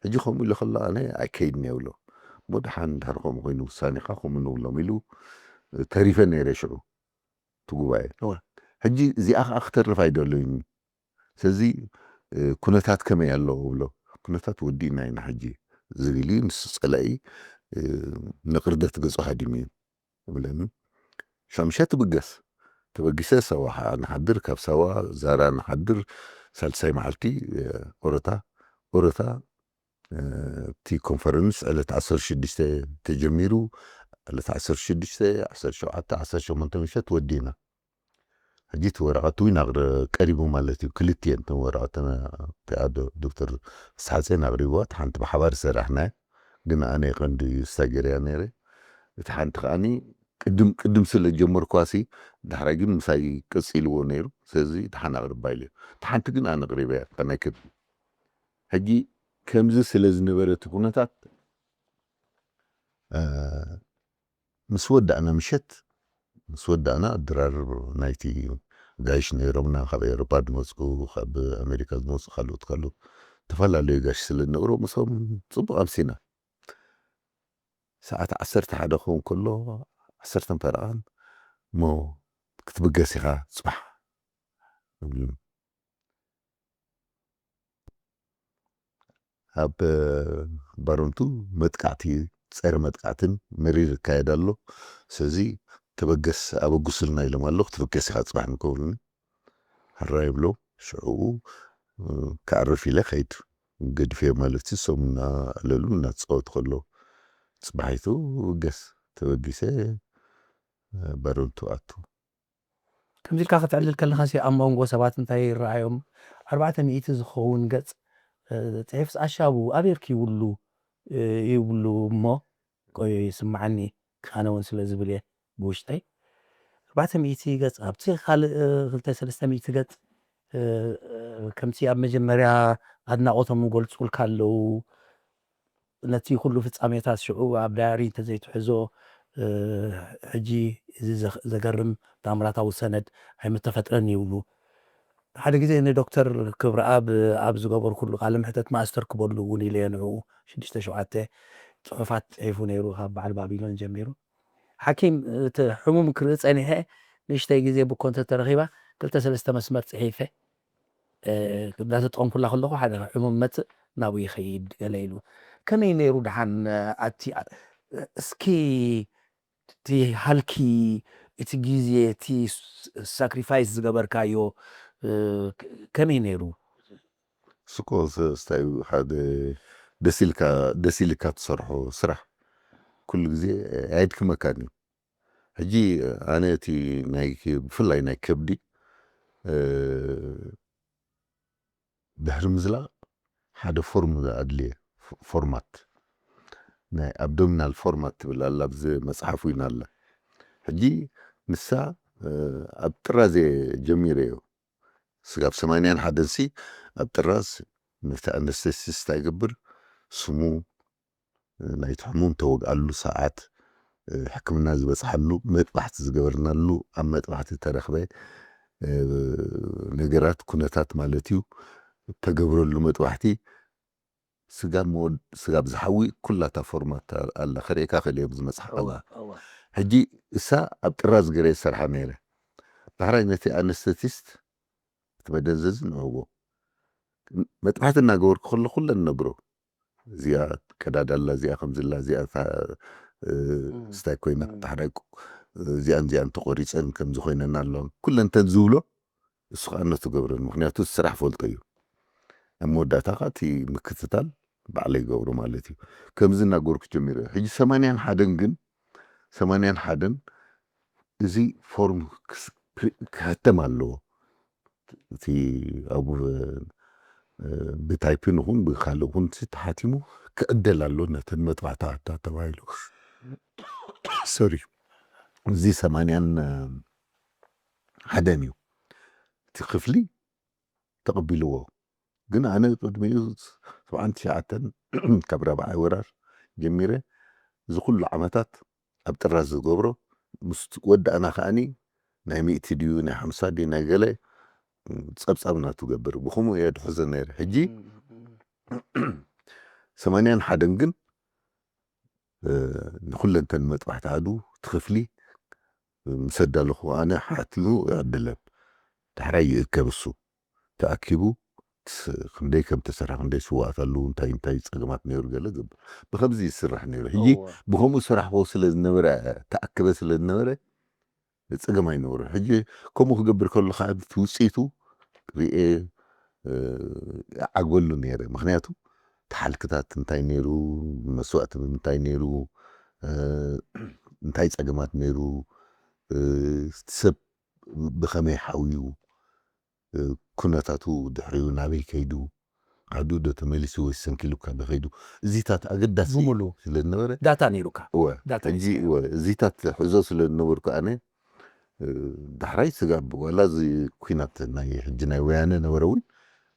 ሕጂ ከምኡ ኢለ ከሎ ኣነ ኣይከይድን እየ ብሎ። እሞ ደሓን እንድሕር ከምኡ ኮይኑ ውሳኔኻ ከምኡ ንብሎም ኢሉ ተሪፈ ነይረ ሽዑ እቲ ጉባኤ። ሕጂ እዚኣ ከዓ ክተርፍ ኣይደለዩን። ስለዚ ኩነታት ከመይ ኣሎ ብሎ። ኩነታት ወዲእና ኢና ሕጂ ዝብል እዩ። ንሱ ፀላኢ ንቕርደት ገጹ ሃዲሙ እዩ ይብለኒ። ሻምሻ ትብገስ። ተበጊሰ ሳዋ ንሓድር፣ ካብ ሳዋ ዛራ ንሓድር። ሳልሳይ መዓልቲ ኦረታ፣ ኦረታ እቲ ኮንፈረንስ ዕለት ዓሰርተ ሽዱሽተ ተጀሚሩ፣ ዕለት ዓሰርተ ሽዱሽተ፣ ዓሰርተ ሸውዓተ፣ ዓሰርተ ሸሞንተ ምሸት ወዲና። ሕጂ እቲ ወረቐት እውን ኣቕረ-፣ ቀሪቡ ማለት እዩ። ክልቲኤን እተን ወረቐት እቲኣ ዶ-፣ ዶክተር ፍስሓጼን ኣቕሪብዋ፣ እቲ ሓንቲ ብሓባር ዝሰራሕናያ፣ ግን ኣነ ቀንዲ ስታጌርያ ነይረ። እቲ ሓንቲ ከዓኒ ቅድም፣ ቅድም ስለ ጀመርኳሲ፣ ዳሕራይ ግን ምሳይ ቀጺልዎ ነይሩ። ስለዚ ደሓን ኣቕርባ ኢለ። እቲ ሓንቲ ግን ኣነ ኣቕሪበያ፣ እታ ናይ ክብ-፣ ሕጂ ከምዚ ስለ ዝነበረ እቲ ኩነታት፣ እ፣ ምስ ወዳእና ምሸት፣ ምስ ወዳእና ድራር ናይቲ ጋይሽ ነይሮምና፣ ካብ ኤውሮፓ ዝመጹ፣ ካብ ኣሜሪካ ዝመጹ፣ ካልኦት፣ ካልኦት ዝተፈላለዩ ጋይሽ ስለ ዝነበሩ፣ ምስኦም ጽቡቕ ኣምሲና። ሰዓት ዓሰርተ ሓደ ክኸውን ከሎ፣ ዓሰርተ ፈረቓን፣ "እሞ ክትብገስ ኢኻ ጽባሕ" ይብሉኒ። ኣብ ባረንቱ መጥቃዕቲ፣ ጸረ መጥቃዕትን መሪር ይካየድ ኣሎ። ስለዚ ተበገስ፣ ኣበጉስልና ኢሎም ኣለዉ፣ ክትብገስ ኢኻ ጽባሕ ንከብሉኒ። ሕራይ ይብሎ። ሽዑ ክኣርፍ ኢለ ከይድ። ገዲፈዮ ማለት እዩ። እሶም እናዕለሉ እናተጻወቱ ከለዉ፣ ጽባሒቱ ብገስ ተበጊሰ ባረንቱ ኣቱ። ከምዚ ኢልካ ከተዕልል ከለኻሲ ኣብ መንጎ ሰባት እንታይ ይረኣዮም? ኣርባዕተ ሚእቲ ዝኸውን ገጽ፣ እ፣ ጽሑፍስ ኣሻቡ ኣበይ ርኪብሉ፣ እ፣ ይብሉ እሞ፣ ቆይ ይስምዓኒ፣ ኣነ እውን ስለ ዝብል እየ ብውሽጠይ። ኣርባዕተ ሚእቲ ገጽ፣ ኣብቲ ካልእ፣ እ፣ ክልተ ሰለስተ ሚእቲ ገጽ፣ እ፣ እ፣ ከምቲ ኣብ መጀመርያ ኣድናቖቶም ይገልጹልካ ኣለዉ። ነቲ ኩሉ ፍጻሜታት ሽዑ ኣብ ዳያሪ እንተዘይትሕዞ፣ እ፣ ሕጂ እዚ ዘ-፣ ዘገርም ተኣምራታዊ ሰነድ ኣይምተፈጥረን ይብሉ። ሓደ ግዜ ንዶክተር ክብረኣብ ኣብ ዝገበርኩሉ ቃለ መሕተት ማስተር ክበሉ እውን ኢለዮ ንዕኡ ሽዱሽተ ሸውዓተ ጽሑፋት ጽሒፉ ነይሩ፣ ካብ በዓል ባቢሎን ጀሚሩ። ሓኪም እቲ ሕሙም ክርኢ ጸኒሐ ንእሽተይ ግዜ ብኮ እንተተረኺባ ክልተ ሰለስተ መስመር ጽሒፈ፣ እ፣ እንዳተጠቐምኩላ ከለኹ ሓደ ሕሙም መጽእ ናብኡ ይኸይድ ገለ ኢሉ። ከመይ ነይሩ ደሓን ኣቲ፣ እስኪ እቲ ሃልኪ፣ እቲ ግዜ፣ እቲ ስ-፣ ሳክሪፋይስ ዝገበርካዮ፣ እ፣ ከመይ ነይሩ? ስኮ ስ-፣ ስታይ ሓደ ደስ ኢልካ፣ ደስ ኢልካ ትሰርሖ ስራሕ ኩሉ ግዜ ኣየድክመካን እዩ። ሕጂ ኣነ እቲ ናይ፣ ብፍላይ ናይ ከብዲ፣ እ፣ ድሕሪ ምዝላቕ ሓደ ፎርም ኣድልየ፣ ፎ-፣ ፎርማት፣ ናይ ኣብዶሚናል ፎርማት ትብል ኣላ፣ ኣብዚ መጽሓፍ እውን ኣላ። ሕጂ ንሳ፣ እ፣ ኣብ ጥራዝ እየ ጀሚረዮ። ስጋብ ሰማንያን ሓደን ሲ ኣብ ጥራዝ ነቲ ኣነስተሲስታ ይገብር፣ ስሙ፣ ናይቲ ሕሙም ተወግኣሉ ሰዓት፣ ሕክምና ዝበጽሓሉ፣ መጥባሕቲ ዝገበርናሉ፣ ኣብ መጥባሕቲ ተረኽበ፣ እ፣ ነገራት፣ ኩነታት ማለት እዩ። እተገብረሉ መጥባሕቲ፣ ስጋብ መወድ-፣ ስጋብ ዝሓዊ ኩላታ ፎርማት ኣላ። ከርእየካ ክእል እየ ኣብዚ መጽሓፍ እዋ፣ ኣላ። እዋ። ሕጂ እሳ ኣብ ጥራዝ ገረ ዝሰርሓ ነይረ። ዳሕራይ ነቲ ኣነስተቲስት እቲ መደንዘዚ ንህቦ። መጥባሕቲ እናገበርኩ ከሎ ኩለን ነብሮ። እዚኣ ቀዳዳ ኣላ፣ እዚኣ ከምዚ ኣላ፣ እዚኣ እታ፣ እ፣ እም። ስታይ ኮይና እም። ተሓዳቁ፣ እዚኣን እዚኣን ተቆሪፀን ከምዚ ኮይነን ኣለዋ። ኩለን ተን ዝብሎ እሱ ከዓ ነቱ ገብረን። ምክንያቱ እቲ ስራሕ ፈልጦ እዩ። ኣብ መወዳእታ ከዓ እቲ ምክትታል ባዕለይ ይገብሮ ማለት እዩ። ከምዚ እናገርኩ ጀሚረ። ሕጂ ሰማንያን ሓደን ግን፣ ሰማንያን ሓደን እዚ ፎርም ክስ-፣ ክሪ-፣ ክሕተም ኣለዎ። እቲ ኣብ፣ እ፣ ብታይፕን ይኹን ብካልእ ይኹን እቲ ተሓቲሙ ክዕደል ኣለዎ ነተን መጥባሕቲ ኣታ ተባሂሉ። ሶሪ። እዚ ሰማንያን ሓደን እዩ። እቲ ክፍሊ ተቐቢልዎ። ግን ኣነ ቅድሚኡ ሰብዓን ትሽዓተን ካብ ራብዓይ ወራር ጀሚረ እዚ ኩሉ ዓመታት ኣብ ጥራዝ ዝገብሮ ምስ ወዳእና ከኣኒ ናይ ሚእቲ ድዩ ናይ ሓምሳ ድዩ ናይ ገለ ጸብጻብ ናቱ ገብር። ብኸምኡ እየ ድሕዞ ነይረ። ሕጂ ሰማንያን ሓደን ግን፣ እ፣ ንኹለንተን መጥባሕቲ ኣዱ እቲ ክፍሊ ምስ ኣዳለኹ ኣነ ሓቲሙ ይዕድለን። ዳሕራይ ይእከብ እሱ። ተኣኪቡ ስ-፣ ክንደይ ከም ተሰርሐ፣ ክንደይ ስዋኣት ኣለዉ፣ እንታይ እንታይ ጸገማት ነይሩ ገለ ዝብል። ብኸምዚ ይስራሕ ነይሩ። ሕጂ እወ። ብኸምኡ ስራሕ ስለ ዝነበረ፣ ተኣከበ ስለ ዝነበረ ጸገም ኣይነበሮ። ሕጂ ከምኡ ክገብር ከሎ ከዓ እቲ ውጽኢቱ ርኤ፣ እ፣ ይዓግበሉ ነይረ። ምክንያቱ እቲ ሓልክታት እንታይ ነይሩ፣ መስዋእቲ ብምንታይ ነይሩ፣ እ፣ እንታይ ጸገማት ነይሩ፣ እ፣ ሰብ ብኸመይ ሓውዩ፣ እ፣ ኩነታቱ ድሕሪኡ ናበይ ከይዱ፣ ዓዱ ዶ ተመሊሱ ወይ ሰንኪሉካ ዶ ከይዱ፣ እዚታት ኣገዳሲ ብምሉ ስለ ዝነበረ ዳታ ነይሩካ። እወ፣ ዳታ ሕጂ ነይሩካ። እወ፣ እዚታት ሕዞ ስለ ዝነበርኩ ኣነ፣ እ፣ ዳሕራይ ስጋብ ዋላ እዚ ኩናት ናይ ሕጂ ናይ ወያነ ነበረ እውን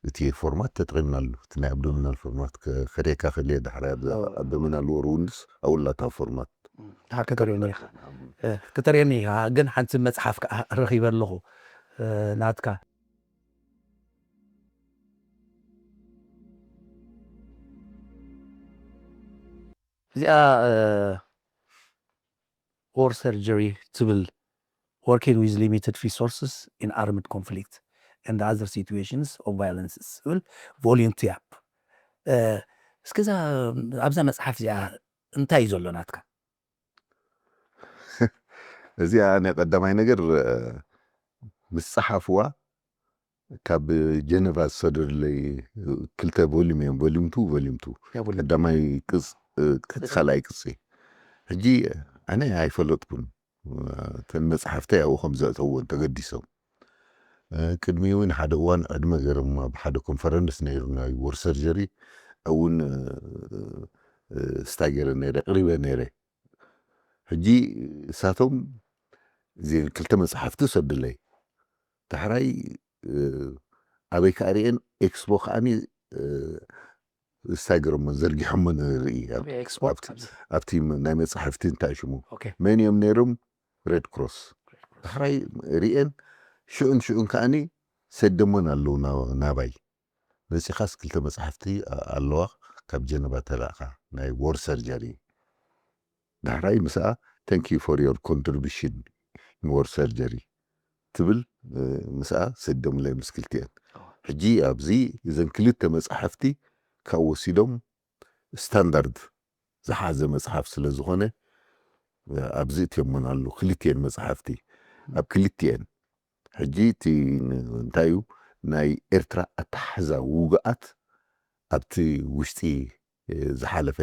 እቲ ፎርማት ተጠቒምናሉ። እቲ ናይ ኣብዶሚናል ፎርማት ከ-፣ ከደካ ከልየ ዳሕራይ ኣብዛ እወ። ኣብዶሚናል ወር ውንስ ኣውላታ ፎርማት። እም፣ ደሓር ከተርእዮኒ ኢኻ። እም። እ፣ ከተርእየኒ ኢኻ። ግን ሓንቲ መጽሓፍ ከኣ ረኺበ ኣለኹ፣ እ፣ ናትካ። እዚኣ፣ እ፣ War Surgery ትብል፣ Working with Limited Resources in Armed Conflict and Other Situations of Violence ትብል volume two እያ። እ፣ እስከ እዛ፣ ኣብዛ መጽሓፍ እዚኣ እንታይ እዩ ዘሎ ናትካ? እዚኣ ናይ ቀዳማይ ነገር፣ እ፣ ምስ ጸሓፍዋ ካብ ጀነቫ ዝሰደዱለይ ክልተ ቮሊም እዮም፣ ቮሊም ቱ፣ ቮሊም ቱ። ያ ቮሊም ቱ። ቀዳማይ ቅጽ-፣ እ፣ ቅጽ-፣ ካልኣይ ቅጺ። ሕጂ ኣነ ኣይፈለጥኩን። እተን መጽሓፍተይ ኣብኡ ከም ዘእተውወን ተገዲሶም። እ፣ ቅድሚ እውን ሓደ እዋን ዕድመ ገይሮም ኣብ ሓደ ኮንፈረንስ ነይሩ ናይ ወር ሰርጀሪ፣ እውን፣ እ፣ እ፣ ስታይ ገይረ ነይረ፣ ኣቕሪበ ነይረ። ሕጂ እሳቶም እዚአን ክልተ መጽሓፍቲ ሰዱለይ። ዳሕራይ፣ እ፣ ኣበይ ከኣ ርኤን ኤክስፖ ከኣኒ፣ እ፣ ስታይ ገይሮሞ ዘርጊሖሞ ንርኢ። ኣብ-፣ ኣብ ኤክስፖ ኣብቲ፣ ኣብዚ። ኣብቲ ም-፣ ናይ መጽሓፍቲ እንታይ ሽሙ? ኦኬ። መን እዮም ነይሮም? ሬድ ክሮስ። ዳሕራይ ርኤን ሽዑን ሽዑን ከኣኒ ሰደሞን ኣለዉ ና-፣ ናባይ። መጺኻስ ክልተ መጽሓፍቲ ኣ-፣ ኣለዋ ካብ ጀነቫ ተላእኻ ናይ ወር ሰርጀሪ። ዳሕራይ ምስኣ፣ "Thank you for your contribution in war surgery" ትብል፣ እ፣ ምስኣ ሰደሙለይ ምስ ክልቲኤን። ሕጂ ኣብዚ እዘን ክልተ መጽሓፍቲ ካብ ወሲዶም ስታንዳርድ ዝሓዘ መጽሓፍ ስለ ዝኾነ፣ እ፣ ኣብዚ እትዮሞን ኣለዉ ክልቲኤን መጽሓፍቲ። ኣብ ክልቲኤን ሕጂ እቲ ን-፣ እንታይ እዩ ናይ ኤርትራ ኣተሓሕዛ ውግኣት ኣብቲ ውሽጢ፣ እ፣ ዝሓለፈ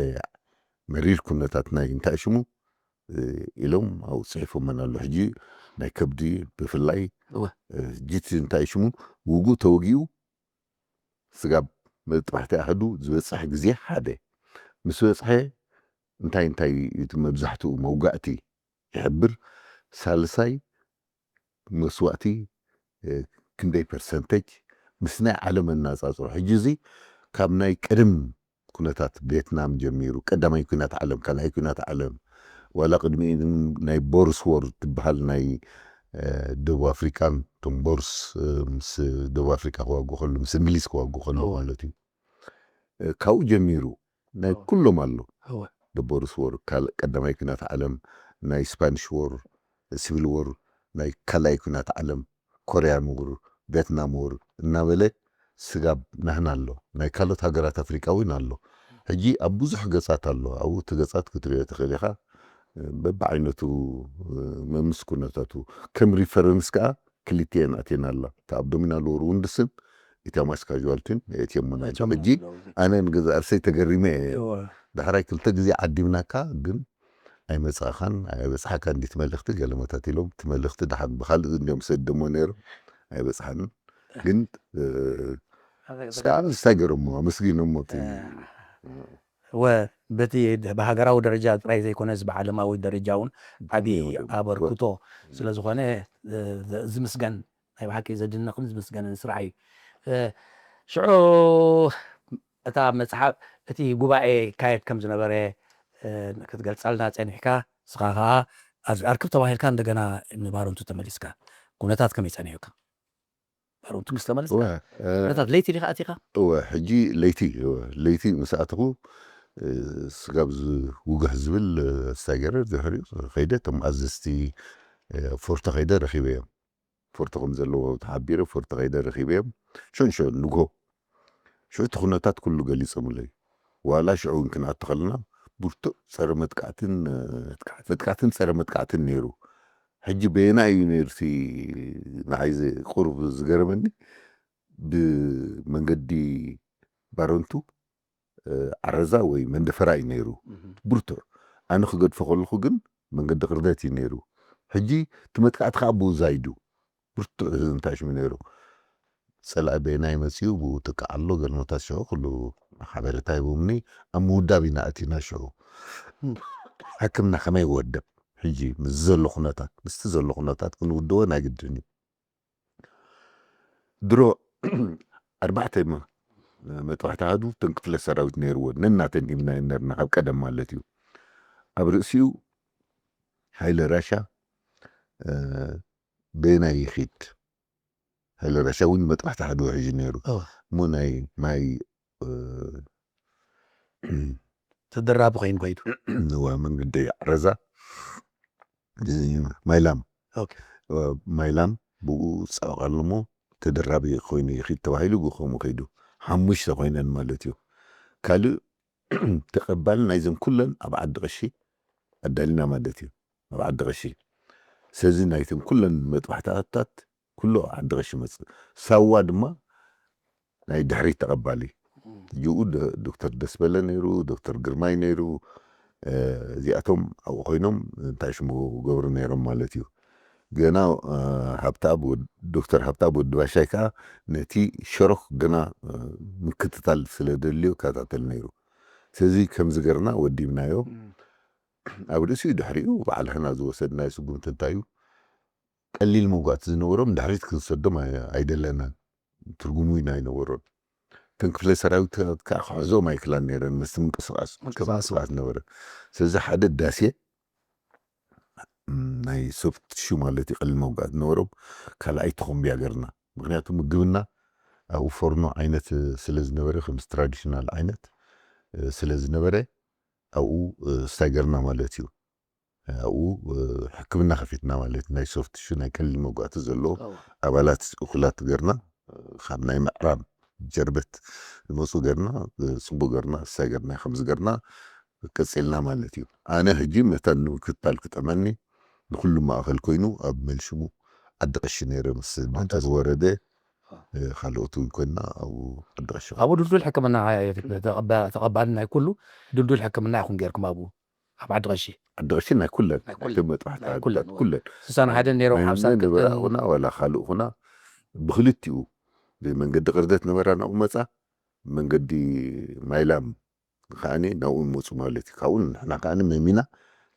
መሪር ኩነታት ናይ እንታይ ሽሙ፣ እ፣ ኢሎም ኣብኡ ጽሒፎመን ኣሎ። ሕጂ ናይ ከብዲ ብፍላይ፣ እወ። እ፣ ሕጂ እቲ እንታይ ሽሙ ውጉእ ተወጊኡ ስጋብ መጥባሕቲ ኣህዱ ዝበጽሕ ግዜ ሓደ። ምስ በጽሐ እንታይ እንታይ እዩ እቲ መብዛሕትኡ መውጋእቲ ይሕብር? ሳልሳይ መስዋእቲ፣ እ፣ ክንደይ ፐርሰንተጅ ምስ ናይ ዓለም ኣነጻጽሮ? ሕጂ እዚ ካብ ናይ ቀደም ኩነታት ቬትናም ጀሚሩ፣ ቀዳማይ ኩናት ዓለም፣ ካልኣይ ኩናት ዓለም፣ ዋላ ቅድሚኡ ናይ ቦርስ ዎር ትበሃል ናይ፣ እ፣ ደቡብ ኣፍሪቃን፣ እቶም ቦርስ፣ እ፣ ምስ ደቡብ ኣፍሪቃ ክዋግኡ ከሎ፣ ምስ እንግሊዝ ክዋግኡ ከሎ እወ። ማለት እዩ። እ፣ ካብኡ ጀሚሩ ናይ እወ። ኩሎም ኣሎ። እወ። ደቦርስ ዎር፣ ካልእ ቀዳማይ ኩናት ዓለም፣ ናይ ስፓኒሽ ወር፣ ሲቪል ወር፣ ናይ ካልኣይ ኩናት ዓለም፣ ኮርያን ወር፣ ቬትናም ወር እናበለ ስጋብ ናህና ኣሎ። ናይ ካልኦት ሃገራት ኣፍሪቃ እውን ኣሎ። ሕጂ ኣብ ብዙሕ ገጻት ኣሎ። ኣብኡ እቲ ገጻት ክትሪኦ ትኽእል ኢኻ። በብዓይነቱ፣ መምስ ኩነታቱ ከም ሪፈረንስ ከኣ ክልቲኤን ኣትየን ኣላ። እታ ኣብ ዶሚናል ወር ውንድስን ኢታማስ ካዥዋልቲን የእትየሞን ኣለዉ። ሕጂ ኣነ ንገዛ ርእሰይ ተገሪመ እየ። ዳሕራይ ክልተ ግዜ ዓዲምናካ ግን ኣይመጻእኻን፣ ኣይበጽሓካን ድዩ እቲ መልእኽቲ? ገለመታት ኢሎም፣ እቲ መልእኽቲ ደሓን ብኻልእ እንዲዮም ሰደሞ ነይሩ፣ ኣይበጽሓንን። ግን፣ እ፣ እስካ እንታይ ገረሞ? ኣመስጊኖሞ እቲ እ፣ ወ-፣ በቲ ብሃገራዊ ደረጃ ጥራይ ዘይኮነስ ብዓለማዊ ደረጃ እውን ዓብዪ ኣበርክቶ ስለ ዝኾነ፣ እ፣ ዝምስገን፣ ናይ ብሓቂ ዘድንቕን ዝምስገንን ስራሕ እዩ። እ፣ ሽዑ እታ መጽሓፍ፣ እቲ ጉባኤ ይካየድ ከም ዝነበረ፣ እ፣ ክትገልጸልና ጸኒሕካ፣ ንስኻ ከኣ ኣብዚ ኣርክብ ተባሂልካ እንደገና ንባረንቱ ተመሊስካ። ኩነታት ከመይ ጸኒሑካ? ባረንቱ ምስ ተመለስካ? እወ፣ እ፣ ኩነታት ለይቲ ዲኻ ኣቲኻ? እወ፣ ሕጂ ለይቲ፣ እወ፣ ለይቲ ምስ ኣተኹ፣ እ፣ ስጋብ ዝውጋህ ዝብል፣ እ፣ ስታይ ገይረ ድሕሪኡ ከይደ እቶም ኣዘዝቲ፣ እ፣ ፎርቶ ከይደ ረኺበዮም። ፎርቶ ከም ዘለዎ ተሓቢረ፣ ፎርቶ ከይደ ረኺበዮም። ሸንሸን ንግሆ። ሽዑ እቲ ኩነታት ኩሉ ገሊጾምለይ። ዋላ ሽዑ እውን ክንኣቱ ከለና ብርቱዕ ጸረ መጥቃዕትን፣ እ፣ መጥቃዕትን ጸረ መጥቃዕትን ነይሩ። ሕጂ በየናይ እዩ ነይሩ እቲ ንዓይ ዝ-፣ ቁሩብ ዝገረመኒ? ብመንገዲ ባረንቱ፣ እ፣ ዓረዛ ወይ መንደፈራ እዩ ነይሩ። እህ። ብርቱዕ። ኣነ ክገድፎ ከለኹ ግን መንገዲ ቅርደት እዩ ነይሩ። ሕጂ እቲ መጥቃዕቲ ከኣ ብኡ ዛይዱ። ብርቱዕ እንታይ ሽሙ ነይሩ። ጸላኢ በየናይ መጺኡ ብኡ ጥቃዕ ኣሎ፣ ገለመታት ሽዑ ኩሉ ሓበሬታ ሂቦምኒ። ኣብ ምውዳብ ኢና ኣቲና ሽዑ። እም። ሕክምና ከመይ ይወደብ? ሕጂ ምስ ዘሎ ኩነታት፣ ምስቲ ዘሎ ኩነታት ክንውድቦ ናይ ግድን እዩ። ድሮ ኣርባዕተ መ-፣ መጥባሕቲ ኣሃዱ እተን ክፍለ ሰራዊት ነይርወን። ነናተን ሂብናየን ነርና፣ ካብ ቀደም ማለት እዩ። ኣብ ርእሲኡ ሃይለ ራሻ፣ እ፣ በየናይ ይኺድ? ሃይለ ራሻ እውን መጥባሕቲ ኣሃዱ ሒዙ ነይሩ። እወ። እሞ ናይ ማይ፣ እ፣ ተደራቢ ኮይኑ ከይዱ። እወ፣ መንገዲ ዓረዛ፣ እ፣ ማይላም። ኦኬ። እ፣ ማይላም ብኡ ዝጻወቕ ኣሎ እሞ ተደራቢ ኮይኑ ይኺድ ተባሂሉ ብኡ ከምኡ ከይዱ። ሓሙሽተ ኮይነን ማለት እዩ። ካልእ ተቐባሊ ናይዘን ኩለን ኣብ ዓዲ ቀሺ ኣዳሊና ማለት እዩ። ኣብ ዓዲ ቀሺ። ስለዚ ናይተን ኩለን መጥባሕትታት ኩሉ ኣብ ዓዲ ቀሺ መጽእ። ሳዋ ድማ ናይ ድሕሪት ተቐባሊ። እም። እጅኡ ዶ-፣ ዶክተር ደስበለ ነይሩ፣ ዶክተር ግርማይ ነይሩ። እ፣ እዚኣቶም ኣብኡ ኮይኖም እንታይ ሽሙ ገብሩ ነይሮም ማለት እዩ። ገና፣ እ፣ ሃብተኣብ ወድ-፣ ዶክተር ሃብተኣብ ወዲ ባሻይ ከኣ ነቲ ሸሮክ ገና፣ እ፣ ምክትታል ስለ ደልዮ ይከታተል ነይሩ። ስለዚ ከምዚ ገርና ወዲብናዮ። እም። ኣብ ርእሲኡ ድሕሪኡ በዓል ሕና ዝወሰድናዮ ስጉምቲ እንታይ እዩ? ቀሊል መውጋእቲ ዝነበሮም ድሕሪት ክንሰዶም ኣይ-፣ ኣይደለናን። ትርጉሙ ኢና ኣይነበሮን። እተን ክፍለ ሰራዊት ከኣ ክሕዞም ኣይክላን ነይረን፣ ምስቲ ምንቅስቃስ ምንቅስቃስ። ምንቅስቃስ ነበረ። ስለዚ ሓደ ዳሴ፣ ም፣ ናይ ሶፍት ቲሹ ማለት እዩ፣ ቀሊል መውጋእቲ ዝነበሮም፣ ካልኣይ ተኾምብያ ገርና። ምኽንያቱ ምግብና ኣብኡ ፎርኖ ዓይነት ስለ ዝነበረ፣ ከምዚ ትራዲሽናል ዓይነት፣ እ፣ ስለ ዝነበረ፣ ኣብኡ፣ እ፣ ስታይ ገርና ማለት እዩ። ኣብኡ፣ እ፣ ሕክምና ከፊትና ማለት ናይ ሶፍት ቲሹ ናይ ቀሊል መውጋእቲ ዘለዎ እወ። ኣባላት እኹላት ገርና፣ እ፣ ካብ ናይ ምዕራብ ጀርበት ዝመፁ ገርና፣ እ፣ ፅቡቅ ገርና፣ እሳይ ገርና፣ ከምዚ ገርና ቀፂልና ማለት እዩ። ኣነ ሕጂ መታን ንምክትታል ክጠመኒ ንኩሉ ማእኸል ኮይኑ ኣብ መልሽሙ ዓዲ ቀሺ ነይረ ምስ ዓዲ ዶክተር ቀሺ። ወረደ፣ እ፣ ካልኦት እውን ኮይንና ኣብኡ ዓዲ ቀሺ። ኣብኡ ድልዱል ሕክምና ተቐባ-፣ ተቐባሊ ናይ ኩሉ ድልዱል ሕክምና ኢኹም ጌርኩም ኣብኡ? ኣብ ዓዲ ቀሺ? ዓዲ ቀሺ ናይ ኩለን፣ ናይ ኩለን። ናይቶም መጥባሕቲ ናይ ኩለን። ዓድታት ኩለን። ስሳን ሓደን ነይሮም፣ ናይ ሓምሳን ክልተን። ነበረ ኣኹና ዋላ ካልእ ኹና ብክልቲኡ ብመንገዲ ቅርደት ነበራ ናብኡ መጻ፣ መንገዲ ማይላም ከኣኒ ናብኡ መጹ ማለት እዩ። ካብኡ ንሕና ከኣኒ መሚና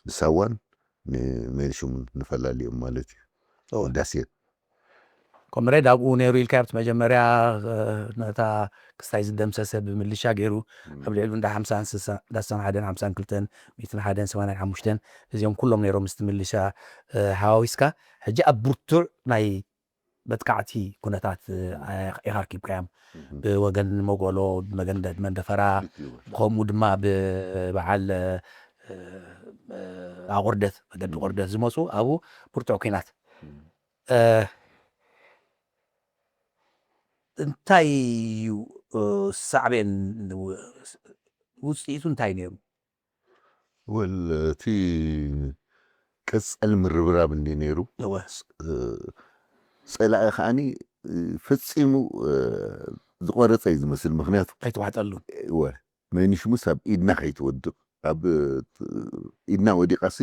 ንሳዋን ንመንሽሙን ንፈላልዮም ማለት እዩ። እወ። ዳስ ኢት። ኮምሬድ ኣብኡ ነይሩ ኢልካ ኣብቲ መጀመርያ፣ እ፣ ነታ ክስታይ ዝደምሰሰ ብምልሻ ገይሩ እም። ኣብ ልዕሊ እንዳ ሓምሳን ስሳን፣ እንዳ ስሳን ሓደን ሓምሳን ክልተን፣ ሚእትን ሓደን ሰማንያን ሓሙሽተን፣ እዚኦም ኩሎም ነይሮም ምስቲ ምልሻ፣ እ፣ ሓዋዊስካ። ሕጂ ኣብ ብርቱዕ ናይ መጥቃዕቲ ኩነታት፣ እ፣ ኢኻ ኣርኪብካዮም። እም። ብወገን መጎሎ፣ ብመገን ደ-፣ መንደፈራ፣ እዩ። ከምኡ ድማ ብበዓል፣ እ፣ ኣቑርደት መገዲ ቁርደት ዝመፁ ኣብኡ ብርቱዕ ኲናት እንታይ እዩ ሳዕቤን ውፅኢቱ እንታይ ነይሩ? ወል እቲ ቀጸል ምርብራብ እንዲ ነይሩ ጸላኢ ከዓኒ ፈጺሙ ዝቆረጸ እዩ ዝመስል። ምክንያቱ ኣይተዋሕጠሉን። እወ መኒሽሙስ ኣብ ኢድና ከይትወድቕ ኣብ ኢድና ወዲቓሲ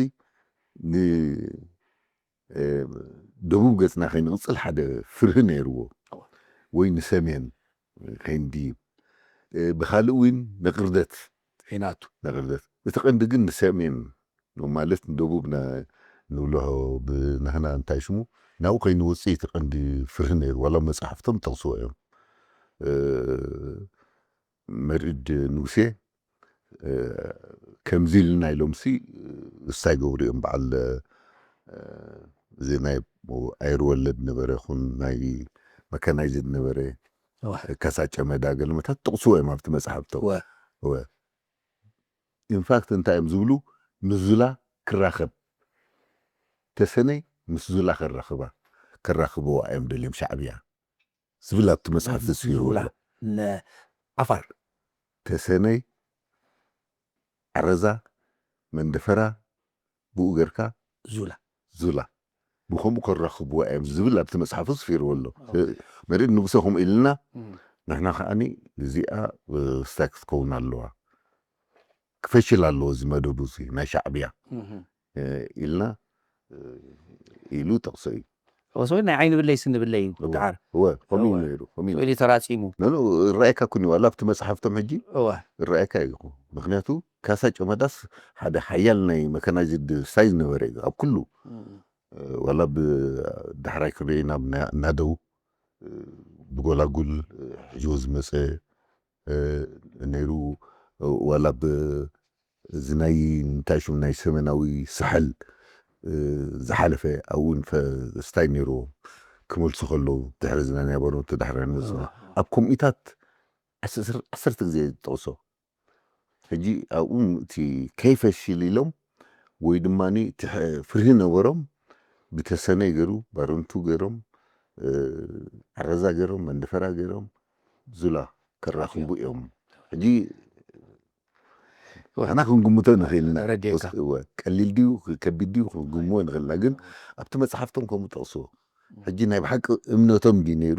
ንደቡብ ገጽና ከይንቕጽል ሓደ ፍርሂ ነይርዎ። ወይ ንሰሜን ከይንድይብ ብካልእ እውን ንቕርደት ይናቱ ንቕርደት እቲ ቀንዲ ግን ንሰሜን ማለት ንደቡብ ንብልሆ ብናህና እንታይ ሽሙ ናብኡ ከይንወፅእ እቲ ቀንዲ ፍርሂ ነይሩ። ዋላ መፅሓፍቶም ጠቕስዎ እዮም። መርድ ንጉሴ ከምዚ ኢልና ኢሎምሲ እስታይ ገብሩ እዮም በዓል እዚ ናይ ኣየር ወለድ ነበረ ይኹን ናይ መካናይዝድ ነበረ ካሳ ጨመዳ ገለመታት ጥቕስዎ እዮም ኣብቲ መፅሓፍቶም። ኢንፋክት እንታይ እዮም ዝብሉ ምስ ዙላ ክራኸብ ተሰነይ ምስ ዙላ ከራኽባ ከራኽብዋ እዮም ደልዮም ሻዕብያ ዝብል ኣብቲ መፅሓፍ ተፅሂሩ ኣሎ። ዓፋር ተሰነይ ዓረዛ መንደፈራ ብኡ ገርካ ዙላ ዙላ ብከምኡ ከራኽብዋ እዮም ዝብል ኣብቲ መፅሓፉ ስፊርዎ ኣሎ። መሬት ንጉሰ ከምኡ ኢልና ንሕና ከዓኒ እዚኣ ስታይ ክትከውን ኣለዋ ክፈሽል ኣለዎ እዚ መደቡ እዚ ናይ ሻዕብያ ኢልና ኢሉ ጠቕሶ እዩ። ሰው ናይ ዓይኒ ብለይ ስኒ ብለይ እዩ። ብጣዕር እወ ከምኡ እዩ ነይሩ። ከምኡ እዩ። ስእሊ ተራፂሙ ኖ፣ ኖ፣ እረኣየካ ኩን እዩ ዋላ ኣብቲ መፅሓፍቶም ሕጂ እወ እረኣየካ እዩ። ምክንያቱ ካሳ ጨመዳስ ሓደ ሓያል ናይ መካናይዝድ ስታይ ዝነበረ እዩ ኣብ ኩሉ ዋላ ብዳሕራይ ክርኤና ናደው ብጎላጉል ሕጅዎ ዝመፀ ነይሩ። ዋላ እዚ ናይ እንታይ ሽም ናይ ሰሜናዊ ሳሕል ዝሓለፈ እውን ስታይ ነይርዎ ክመልሱ ከለዉ ድሕሪ ዝናይ ባሮት ተዳሕረ ንመፅና ኣብ ኮሚታት ዓሰርተ ግዜ ዝጠቕሶ ሕጂ ኣብኡ እቲ ከይፈሽል ኢሎም ወይ ድማ ፍርሂ ነበሮም ብተሰነይ ገይሩ ባረንቱ ገይሮም ዓረዛ ገይሮም መንደፈራ ገይሮም ዙላ ከራኽቡ እዮም። ሕጂ ንሕና ክንግምቶ ንኽእል ኢና። ረድኤካ። ወስ- እወ፣ ቀሊል ድዩ ከቢድ ድዩ ክንግምዎ ንኽእል ኢና። ግን ኣብቲ መፅሓፍቶም ከምኡ ጠቕስዎ። ሕጂ ናይ ብሓቂ እምነቶም ድዩ ነይሩ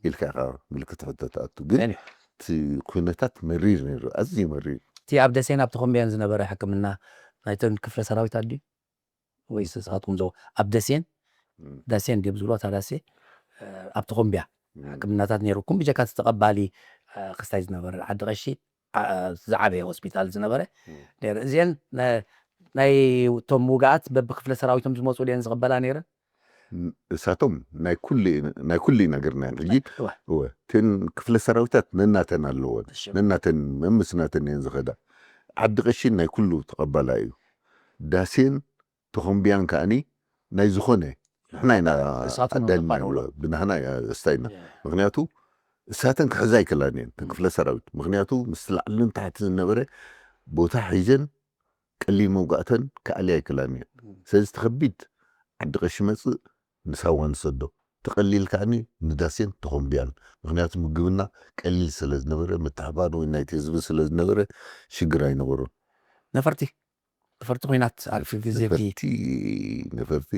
ኢልካ ኢኻ ምልክት ሕቶ ትኣቱ። ግን Anyway፣ እቲ ኩነታት መሪር ነይሩ፣ ኣዝዩ መሪር። እቲ ኣብ ደሴን ኣብ ተኾምቢያን ዝነበረ ሕክምና ናይተን ክፍለ ሰራዊት ኣድዩ ወይስ ንስኻትኩም ዘው ኣብ ደሴን እም፣ ደሴን ድዮም ዝብሎ እታ ደሴ ኣብ ተኾምቢያ እም፣ ሕክምናታት ነይሩኩም ብጀካ እቲ ተቐባሊ እ፣ ክስታይ ዝነበረ ዓዲ ቀሺ ዓ- ዝዓበየ ሆስፒታል ዝነበረ እም። ነይሩ። እዚአን ነ- ናይ እቶም ውግኣት በብክፍለ ሰራዊቶም ዝመፁ ድየን ዝቕበላ ነይረን? ን- እሳቶም ናይ ኩሉ ናይ ኩሉ ኢና ገርናየን። ሕጂ እወ። እወ እተን ክፍለ ሰራዊታት ነናተን ኣለወን እሺ። ነናተን መምስናተን እየን ዝኸዳ። ዓዲ ቀሺን ናይ ኩሉ ተቐባላ እዩ። ዳሴን ተኾምቢያን ከኣኒ ናይ ዝኾነ ንሕና ኢና እሳቶም ኣዳሊና ተቐባሉ። ብናህና ስታይልና ምክንያቱ እሳተን ክሕዛ ኣይክእላን እየን እተን ክፍለ ሰራዊት። ምክንያቱ ምስ ላዕልን ታሕቲ ዝነበረ ቦታ ሒዘን ቀሊል መውጋእተን ክኣልያ ኣይክእላን እየን። ስለዚ እቲ ከቢድ ዓዲ ቀሺ መፅእ ንሳዋ ንሰዶ ተቐሊል ከዓኒ ንዳሴን ተኾምቢያን። ምክንያቱ ምግብና ቀሊል ስለ ዝነበረ ምትሕባር ወይ ናይቲ ህዝቢ ስለ ዝነበረ ሽግር ኣይነበሮን። ነፈርቲ ነፈርቲ ኩናት ኣልፊ ግዜ ነፈርቲ ነፈርቲ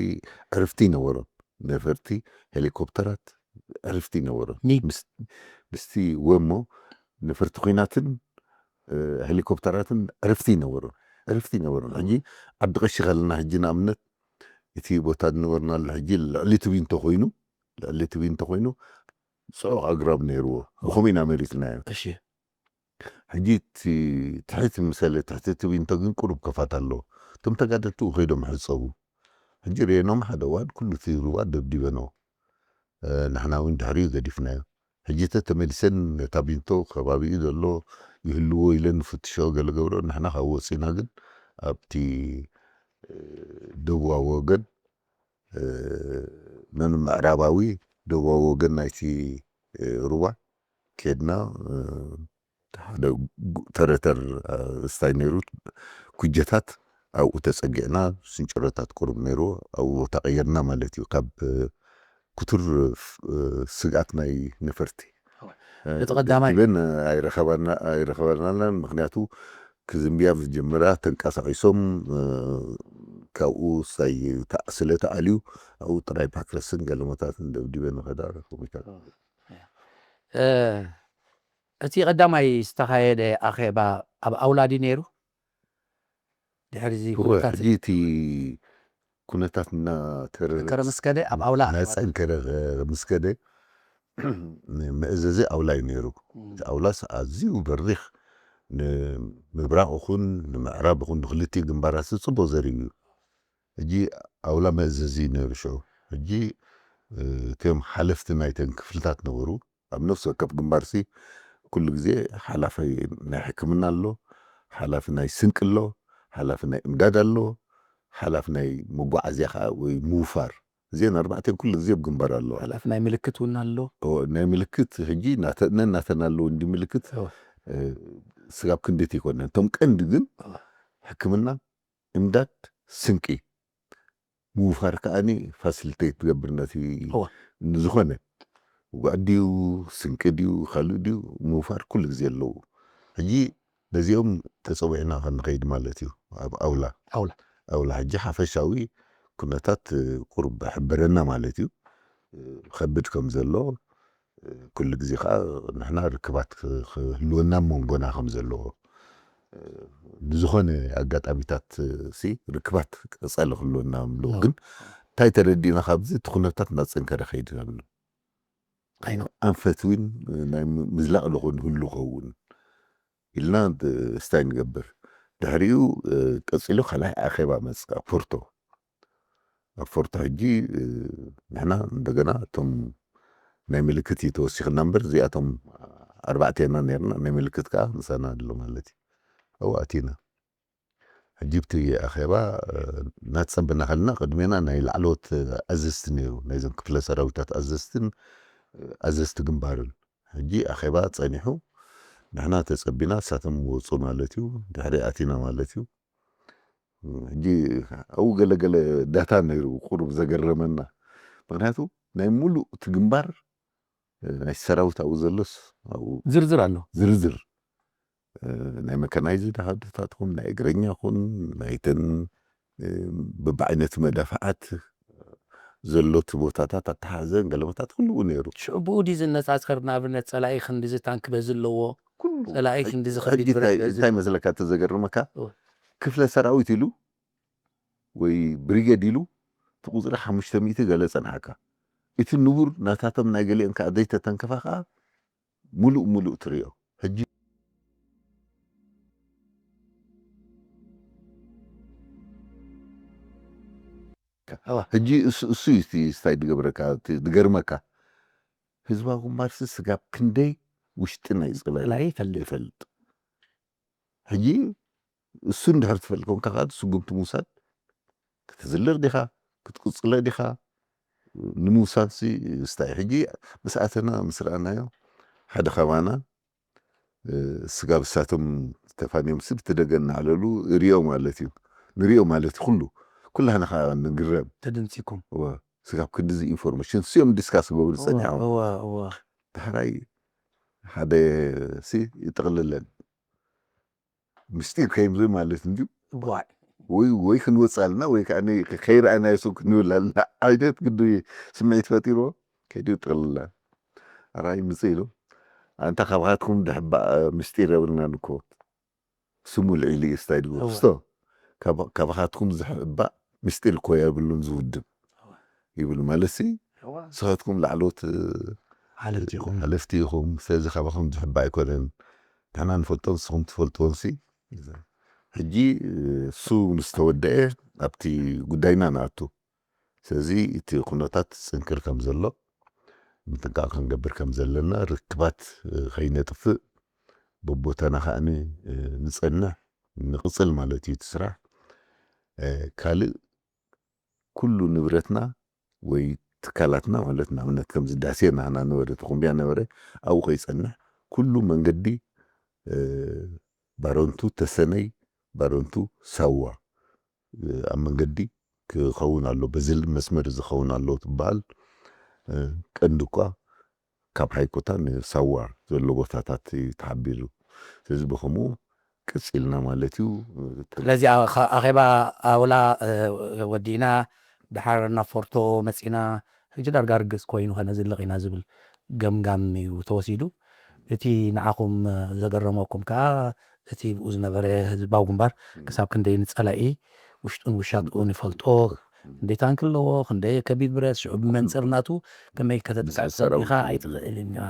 ዕርፍቲ ይነበሮም። ነፈርቲ ሄሊኮፕተራት ዕርፍቲ ይነበሮም። ሚግ። ምስ- ምስቲ ወሞ ነፈርቲ ኩናትን እ፣ ሄሊኮፕተራትን ዕርፍቲ ይነበሮም። ዕርፍቲ ይነበሮም። ሕጂ ዓዲ ቀሺ ከለና ሕጂ ንኣብነት እቲ ቦታ ዝነበርናሉ ሕጂ ልዕሊ ትቢንቶ ኮይኑ ልዕሊ ትቢንቶ ኮይኑ ፅዑቕ ኣግራብ ነይርዎ። ብኸምኡ ኢና መሪፅናዮ። እሺ ሕጂ እቲ ትሕቲ ምሰለ ትሕቲ ትቢንቶ ግን ቁሩብ ከፋት ኣለዎ። እቶም ተጋደልቲ ከይዶም ሕፀቡ። ሕጂ ርኤኖም ሓደ እዋን ኩሉ እቲ ሩባ ደብዲበኖ። እ፣ ንሕና እውን ድሕሪኡ ገዲፍናዮ። ሕጂ ተ ተመሊሰን ነታ ቢንቶ ከባቢኡ ዘሎ ይህልዎ ኢለን ፍትሾ ገለ ገብሮ። ንሕና ካብ ወፂና ግን ኣብቲ እ፣ ደቡባዊ ወገን እ፣ ነን ምዕራባዊ ደቡባዊ ወገን ናይቲ እ፣ ሩባ ኬድና እ፣ ሓደ ጉ- ተረተር እ፣ ስታይ ነይሩ ኩጀታት ኣብኡ ተጸጊዕና፣ ስንጭሮታት ቁሩብ ነይሩ፣ ኣብኡ ቦታ ቀየርና ማለት እዩ። ካብ፣ እ፣ ክቱር፣ እ፣ ስግኣት ናይ ነፈርቲ። እቲ ቀዳማይ ደብዲበን ኣይረኸባና-፣ ኣይረኸባናን፣ ምኽንያቱ ክዝንብያ ምስ ጀመራ ተንቀሳቒሶም፣ እ፣ ካብኡ ሳይ ተኣ-፣ ስለ ተኣልዩ ኣብኡ ጥራይ ፓክረስን ገለመታትን ደብዲበን ኸዳ ኮሚታት። እ፣ እቲ ቀዳማይ ዝተኻየደ ኣኼባ ኣብ ኣውላ ድዩ ነይሩ? ድሕሪ እዚ እወ፣ ኩነታት ሕጂ እቲ ኩነታት እናተረረ ከረ ምስ ከደ ኣብ ኣውላ እናጸንከረ ምስ ከደ፣ መእዘዚ ኣውላ እዩ ነይሩ። እም፣ እቲ ኣውላስ ኣዝዩ በሪኽ፣ ንምብራቕ ይኹን ንምዕራብ ይኹን ንክልቲኡ ግንባራት ጽቡቕ ዘርኢ እዩ። ሕጂ ኣውላ መእዘዚ እዩ ነይሩ ሽዑ። ሕጂ፣ እ፣ እቶም ሓለፍቲ ናይተን ክፍልታት ነበሩ። ኣብ ነፍሲ ወከፍ ግንባርሲ ኩሉ ግዜ ሓላፊ ናይ ሕክምና ኣሎ፣ ሓላፊ ናይ ስንቂ ኣሎ፣ ሓላፊ ናይ እምዳድ ኣሎ፣ ሓላፊ ናይ መጓዓዝያ ከዓ ወይ ምውፋር። እዚአን ኣርባዕተን ኩሉ ግዜ ኣብ ግንባር ኣለዋ። ሓላፊ ናይ ምልክት እውን ኣሎ። ኦ፣ ናይ ምልክት ሕጂ ናተ-፣ ነናተን ኣለዎ እንዲ ምልክት፣ እወ። እ፣ ስጋብ ክንደት ይኮነን። እቶም ቀንዲ ግን እወ። ሕክምና፣ እምዳድ፣ ስንቂ፣ ምውፋር ከዓኒ ፋሲሊቴት ትገብር ነቲ እወ። ንዝኾነ ውግኣት ድዩ፣ ስንቂ ድዩ፣ ካልእ ድዩ፣ ምውፋር ኩሉ ግዜ ኣለዉ። ሕጂ ነዚኦም ተጸዊዕና ክንኸይድ ማለት እዩ። ኣብ ኣውላ። ኣውላ። ኣውላ ሕጂ ሓፈሻዊ ኩነታት፣ እ፣ ቁሩብ ሕብረና ማለት እዩ። እ፣ ከብድ ከም ዘሎ፣ እ፣ ኩሉ ግዜ ከዓ ንሕና ርክባት ክ-፣ ክህልወና መንጎና ከም ዘለዎ፣ እ፣ ብዝኾነ ኣጋጣሚታት፣ እ፣ ሲ ርክባት ቀጻሊ ክህልወና ምሎ። እዎ። ግን እንታይ ተረዲእና ካብዚ፣ እቲ ኩነታት እናጸንከረ ከይድ ንብል። ኣይኖ። ኣንፈት እውን ናይ ም-፣ ምዝላቕ ዶ ክህሉ ኸውን ኢልና ድ-፣ ስታይ ንገብር። ድሕሪኡ፣ እ፣ ቀጺሉ ካልኣይ ኣኼባ መጽእ ኣብ ፖርቶ። ኣብ ፖርቶ ሕጂ፣ እ፣ ንሕና እንደገና እቶም ናይ ምልክት እዩ ተወሲኽና እምበር፣ እዚኣቶም ኣርባዕተ ኢና ነርና፣ ናይ ምልክት ከኣ ምሳና ኣሎ ማለት እዩ። ኣብኡ ኣቲና። ሕጂ ብቲ ኣኼባ፣ እ፣ እናተጸንበና ከለና ቅድሜና ናይ ላዕለዎት ኣዘዝቲ ነይሩ፣ ናይዞም ክፍለ ሰራዊታት ኣዘዝትን፣ እ፣ ኣዘዝቲ ግንባርን። ሕጂ ኣኼባ ጸኒሑ፣ ንሕና ተጸቢና፣ እሳቶም ወጹ ማለት እዩ፣ ድሕሪ ኣቲና ማለት እዩ። ሕጂ ኣብኡ ገለገለ ዳታ ነይሩ፣ ቁሩብ ዘገረመና። ምኽንያቱ ናይ ሙሉእ እቲ ግንባር፣ እ፣ ናይ ሰራዊት ኣብኡ ዘሎስ ኣብኡ ዝርዝር ኣሎ። ዝርዝር፣ እ፣ ናይ መካናይዝድ ሃድታት ኹን፣ ናይ እግረኛ ኹን፣ ናይተን፣ እ፣ በብዓይነቱ መዳፍዓት ዘሎት ቦታታት ኣተሓዘን ገለመታት ኩሉ ነይሩ። ሽዑ ብኡ ድዩ ዝነጻጸር? ንኣብነት ጸላኢ ክንዲዚ ታንክ በዚ ኣለዎ፣ ኩሉ። ጸላኢ ክንዲዚ ሕጂ ከቢድ ብረት እንታይ፣ በዚ እንታይ መስለካ ተዘገርመካ? እወ። ክፍለ ሰራዊት ኢሉ ወይ ብሪጌድ ኢሉ እቲ ቁጽሪ ሓሙሽተ ሚእቲ ገለ ጸንሓካ። እቲ ንቡር ናታቶም ናይ ገሊኦም ከኣ ዘይተተንከፋ ከኣ ሙሉእ ሙሉእ ትርእዮ። ሕጂ እወ። ሕጂ እሱ፣ እሱ እዩ እቲ ስታይ ድገብረካ፣ እቲ ድገርመካ። ህዝባዊ ግንባርሲ ስጋብ ክንደይ ውሽጢ ናይ ጸላኢ ጸላኢ ይፈልጥ። ይፈልጥ። ሕጂ እሱ እንድሕር ትፈልጥ ኮንካ ከኣ ስጉምቲ ምውሳድ፣ ክትዝልር ዲኻ፣ ክትቅጽሎ ዲኻ፣ ንምውሳንሲ ስታይ። ሕጂ ምስ ኣተና ምስ ረኣናዮ ሓደ ካባና፣ እ፣ ስጋብ እሳቶም ተፋንዮም ስብ ትደገ እናዕለሉ ርእዮ ማለት እዩ። ንርእዮ ማለት እዩ ኩሉ። ኩላህና ከኣ ንግረም። ተደንጺኩም። እወ፣ ስጋብ ክንድዚ ኢንፎርሜሽን ስዮም ዲስካስ ገብሩ ጸኒሖም። እወ፣ እወ። ዳሕራይ ሓደ ሲ ይጥቕልለን። ምስጢር ከይምዚ ማለት እንድዩ። ዋይ። ወይ፣ ወይ ክንወጽእ ኣለና ወይ ከኣ ከይረኣናዮ ሰብ ክንብል ኣለና። ዓይነት ግዲ ስምዒት ፈጢርዎ። ከይዱ ይጥቕልለን። ኣራይ ምጽእ ኢሉ። ኣንታ ካባኻትኩም ድሕባእ ምስጢር የብልናን እኮ። ስሙ ልዒሉ እዩ ስታይ ድብል። እወ። ክስቶ። ካባ-፣ ካባኻትኩም ዝሕባእ ምስጢር እኮ የብሉን ዝውድብ። እወ። ይብል ማለት ሲ፣ እወ። ንስኻትኩም ላዕለዎት፣ እ፣ ሓለፍቲ ኢኹም። ሓለፍቲ ኢኹም። ስለዚ ካባኹም ዝሕባእ ኣይኮነን። ንሕና ንፈልጦ፣ ንስኹም ትፈልጥዎን ሲ። ሕጂ፣ እ፣ እሱ ምስ ተወደአ ኣብቲ ጉዳይና ንኣቱ። ስለዚ እቲ ኩነታት ጽንክር ከም ዘሎ ምጥንቃቕ ክንገብር ከም ዘለና፣ ርክባት፣ እ፣ ከይነጥፍእ፣ በቦታና ከኣ ን-፣ እ፣ ንጸንሕ፣ ንቕጽል ማለት እዩ እቲ ስራሕ። እ፣ ካልእ ኩሉ ንብረትና ወይ ትካላትና ማለት ንኣብነት ከምዚ ዳሴ ናህና ነበረ፣ ተኹምብያ ነበረ፣ ኣብኡ ከይጸንሕ ኩሉ መንገዲ፣ እ፣ ባረንቱ ተሰነይ፣ ባረንቱ ሳዋ፣ ኣብ መንገዲ ክኸውን ኣሎ፣ በዚ መስመር እዚ ክኸውን ኣሎ ትበሃል። ቀንዲ እኳ ካብ ሓይኮታ ንሳዋ ዘሎ ቦታታት እዩ ተሓቢሩ። ስለዚ ብኸምኡ ቅጽ ኢልና ማለት እዩ። ስለዚ ኣኸ- ኣኼባ ኣውላ እ፣ ወዲእና ድሓር ናብ ፎርቶ መፂና። ሕጂ ዳርጋ ርግፅ ኮይኑ ከነዝልቕ ኢና ዝብል ገምጋም እዩ ተወሲዱ። እቲ ንዓኹም እ፣ ዘገረመኩም ከዓ እቲ ብኡ ዝነበረ ህዝባዊ ግንባር ክሳብ ክንደይ ንፀላኢ ውሽጡን ውሻጥኡን ይፈልጦ፣ ክንደይ ታንክ ኣለዎ፣ ክንደይ ከቢድ ብረት፣ ሽዑ ብመንፅር ናቱ ከመይ ከተጥቃዕ ሰራዊት ኢኻ ኣይትኽእልን ኢኻ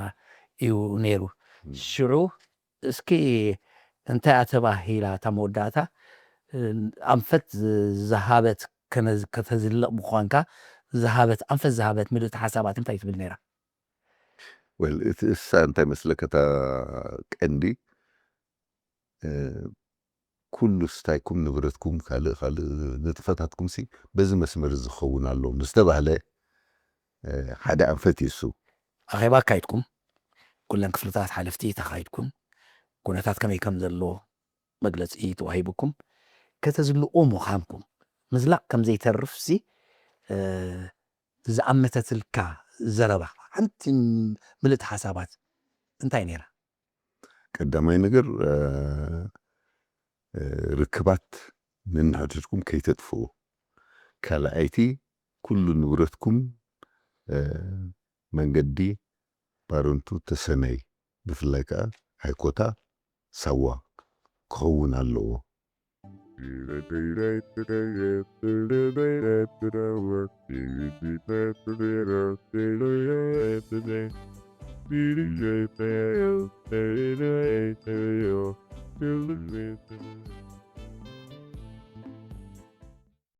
እዩ ነይሩ። ሽዑ እስኪ እንታይ እያ ተባሂላ እታ መወዳእታ? እ፣ ኣንፈት ዝ- ዝሃበት ከነ- ከተዝልቕ ምዃንካ ዝሃበት፣ ኣንፈት ዝሃበት ምልእቲ ሓሳባት እንታይ ትብል ነይራ? ወል እቲ እሳ እንታይ መስለካ እታ ቀንዲ እ፣ ኩሉ ስታይኩም ንብረትኩም ካልእ ካልእ ንጥፈታትኩም ሲ በዚ መስመር ዝኸውን ኣሎ ምስ ተባህለ እ፣ ሓደ ኣንፈት እዩ እሱ። ኣኼባ ኣካይድኩም፣ ኩለን ክፍልታት ሓለፍቲ ተኻይድኩም፣ ኩነታት ከመይ ከም ዘሎ መግለፂ ተዋሂቡኩም፣ ከተዝልቑ ምዃንኩም ምዝላቕ ከም ዘይተርፍ ሲ እ፣ ዝኣመተትልካ ዘረባ ሓንቲ ምልእቲ ሓሳባት እንታይ ነይራ? ቀዳማይ ነገር እ፣ እ፣ ርክባት ነንሕድሕድኩም ከይተጥፍኡ፣ ካልኣይቲ ኩሉ ንብረትኩም እ፣ መንገዲ ባረንቱ ተሰነይ ብፍላይ ከዓ ሃይኮታ ሳዋ ክኸውን ኣለዎ።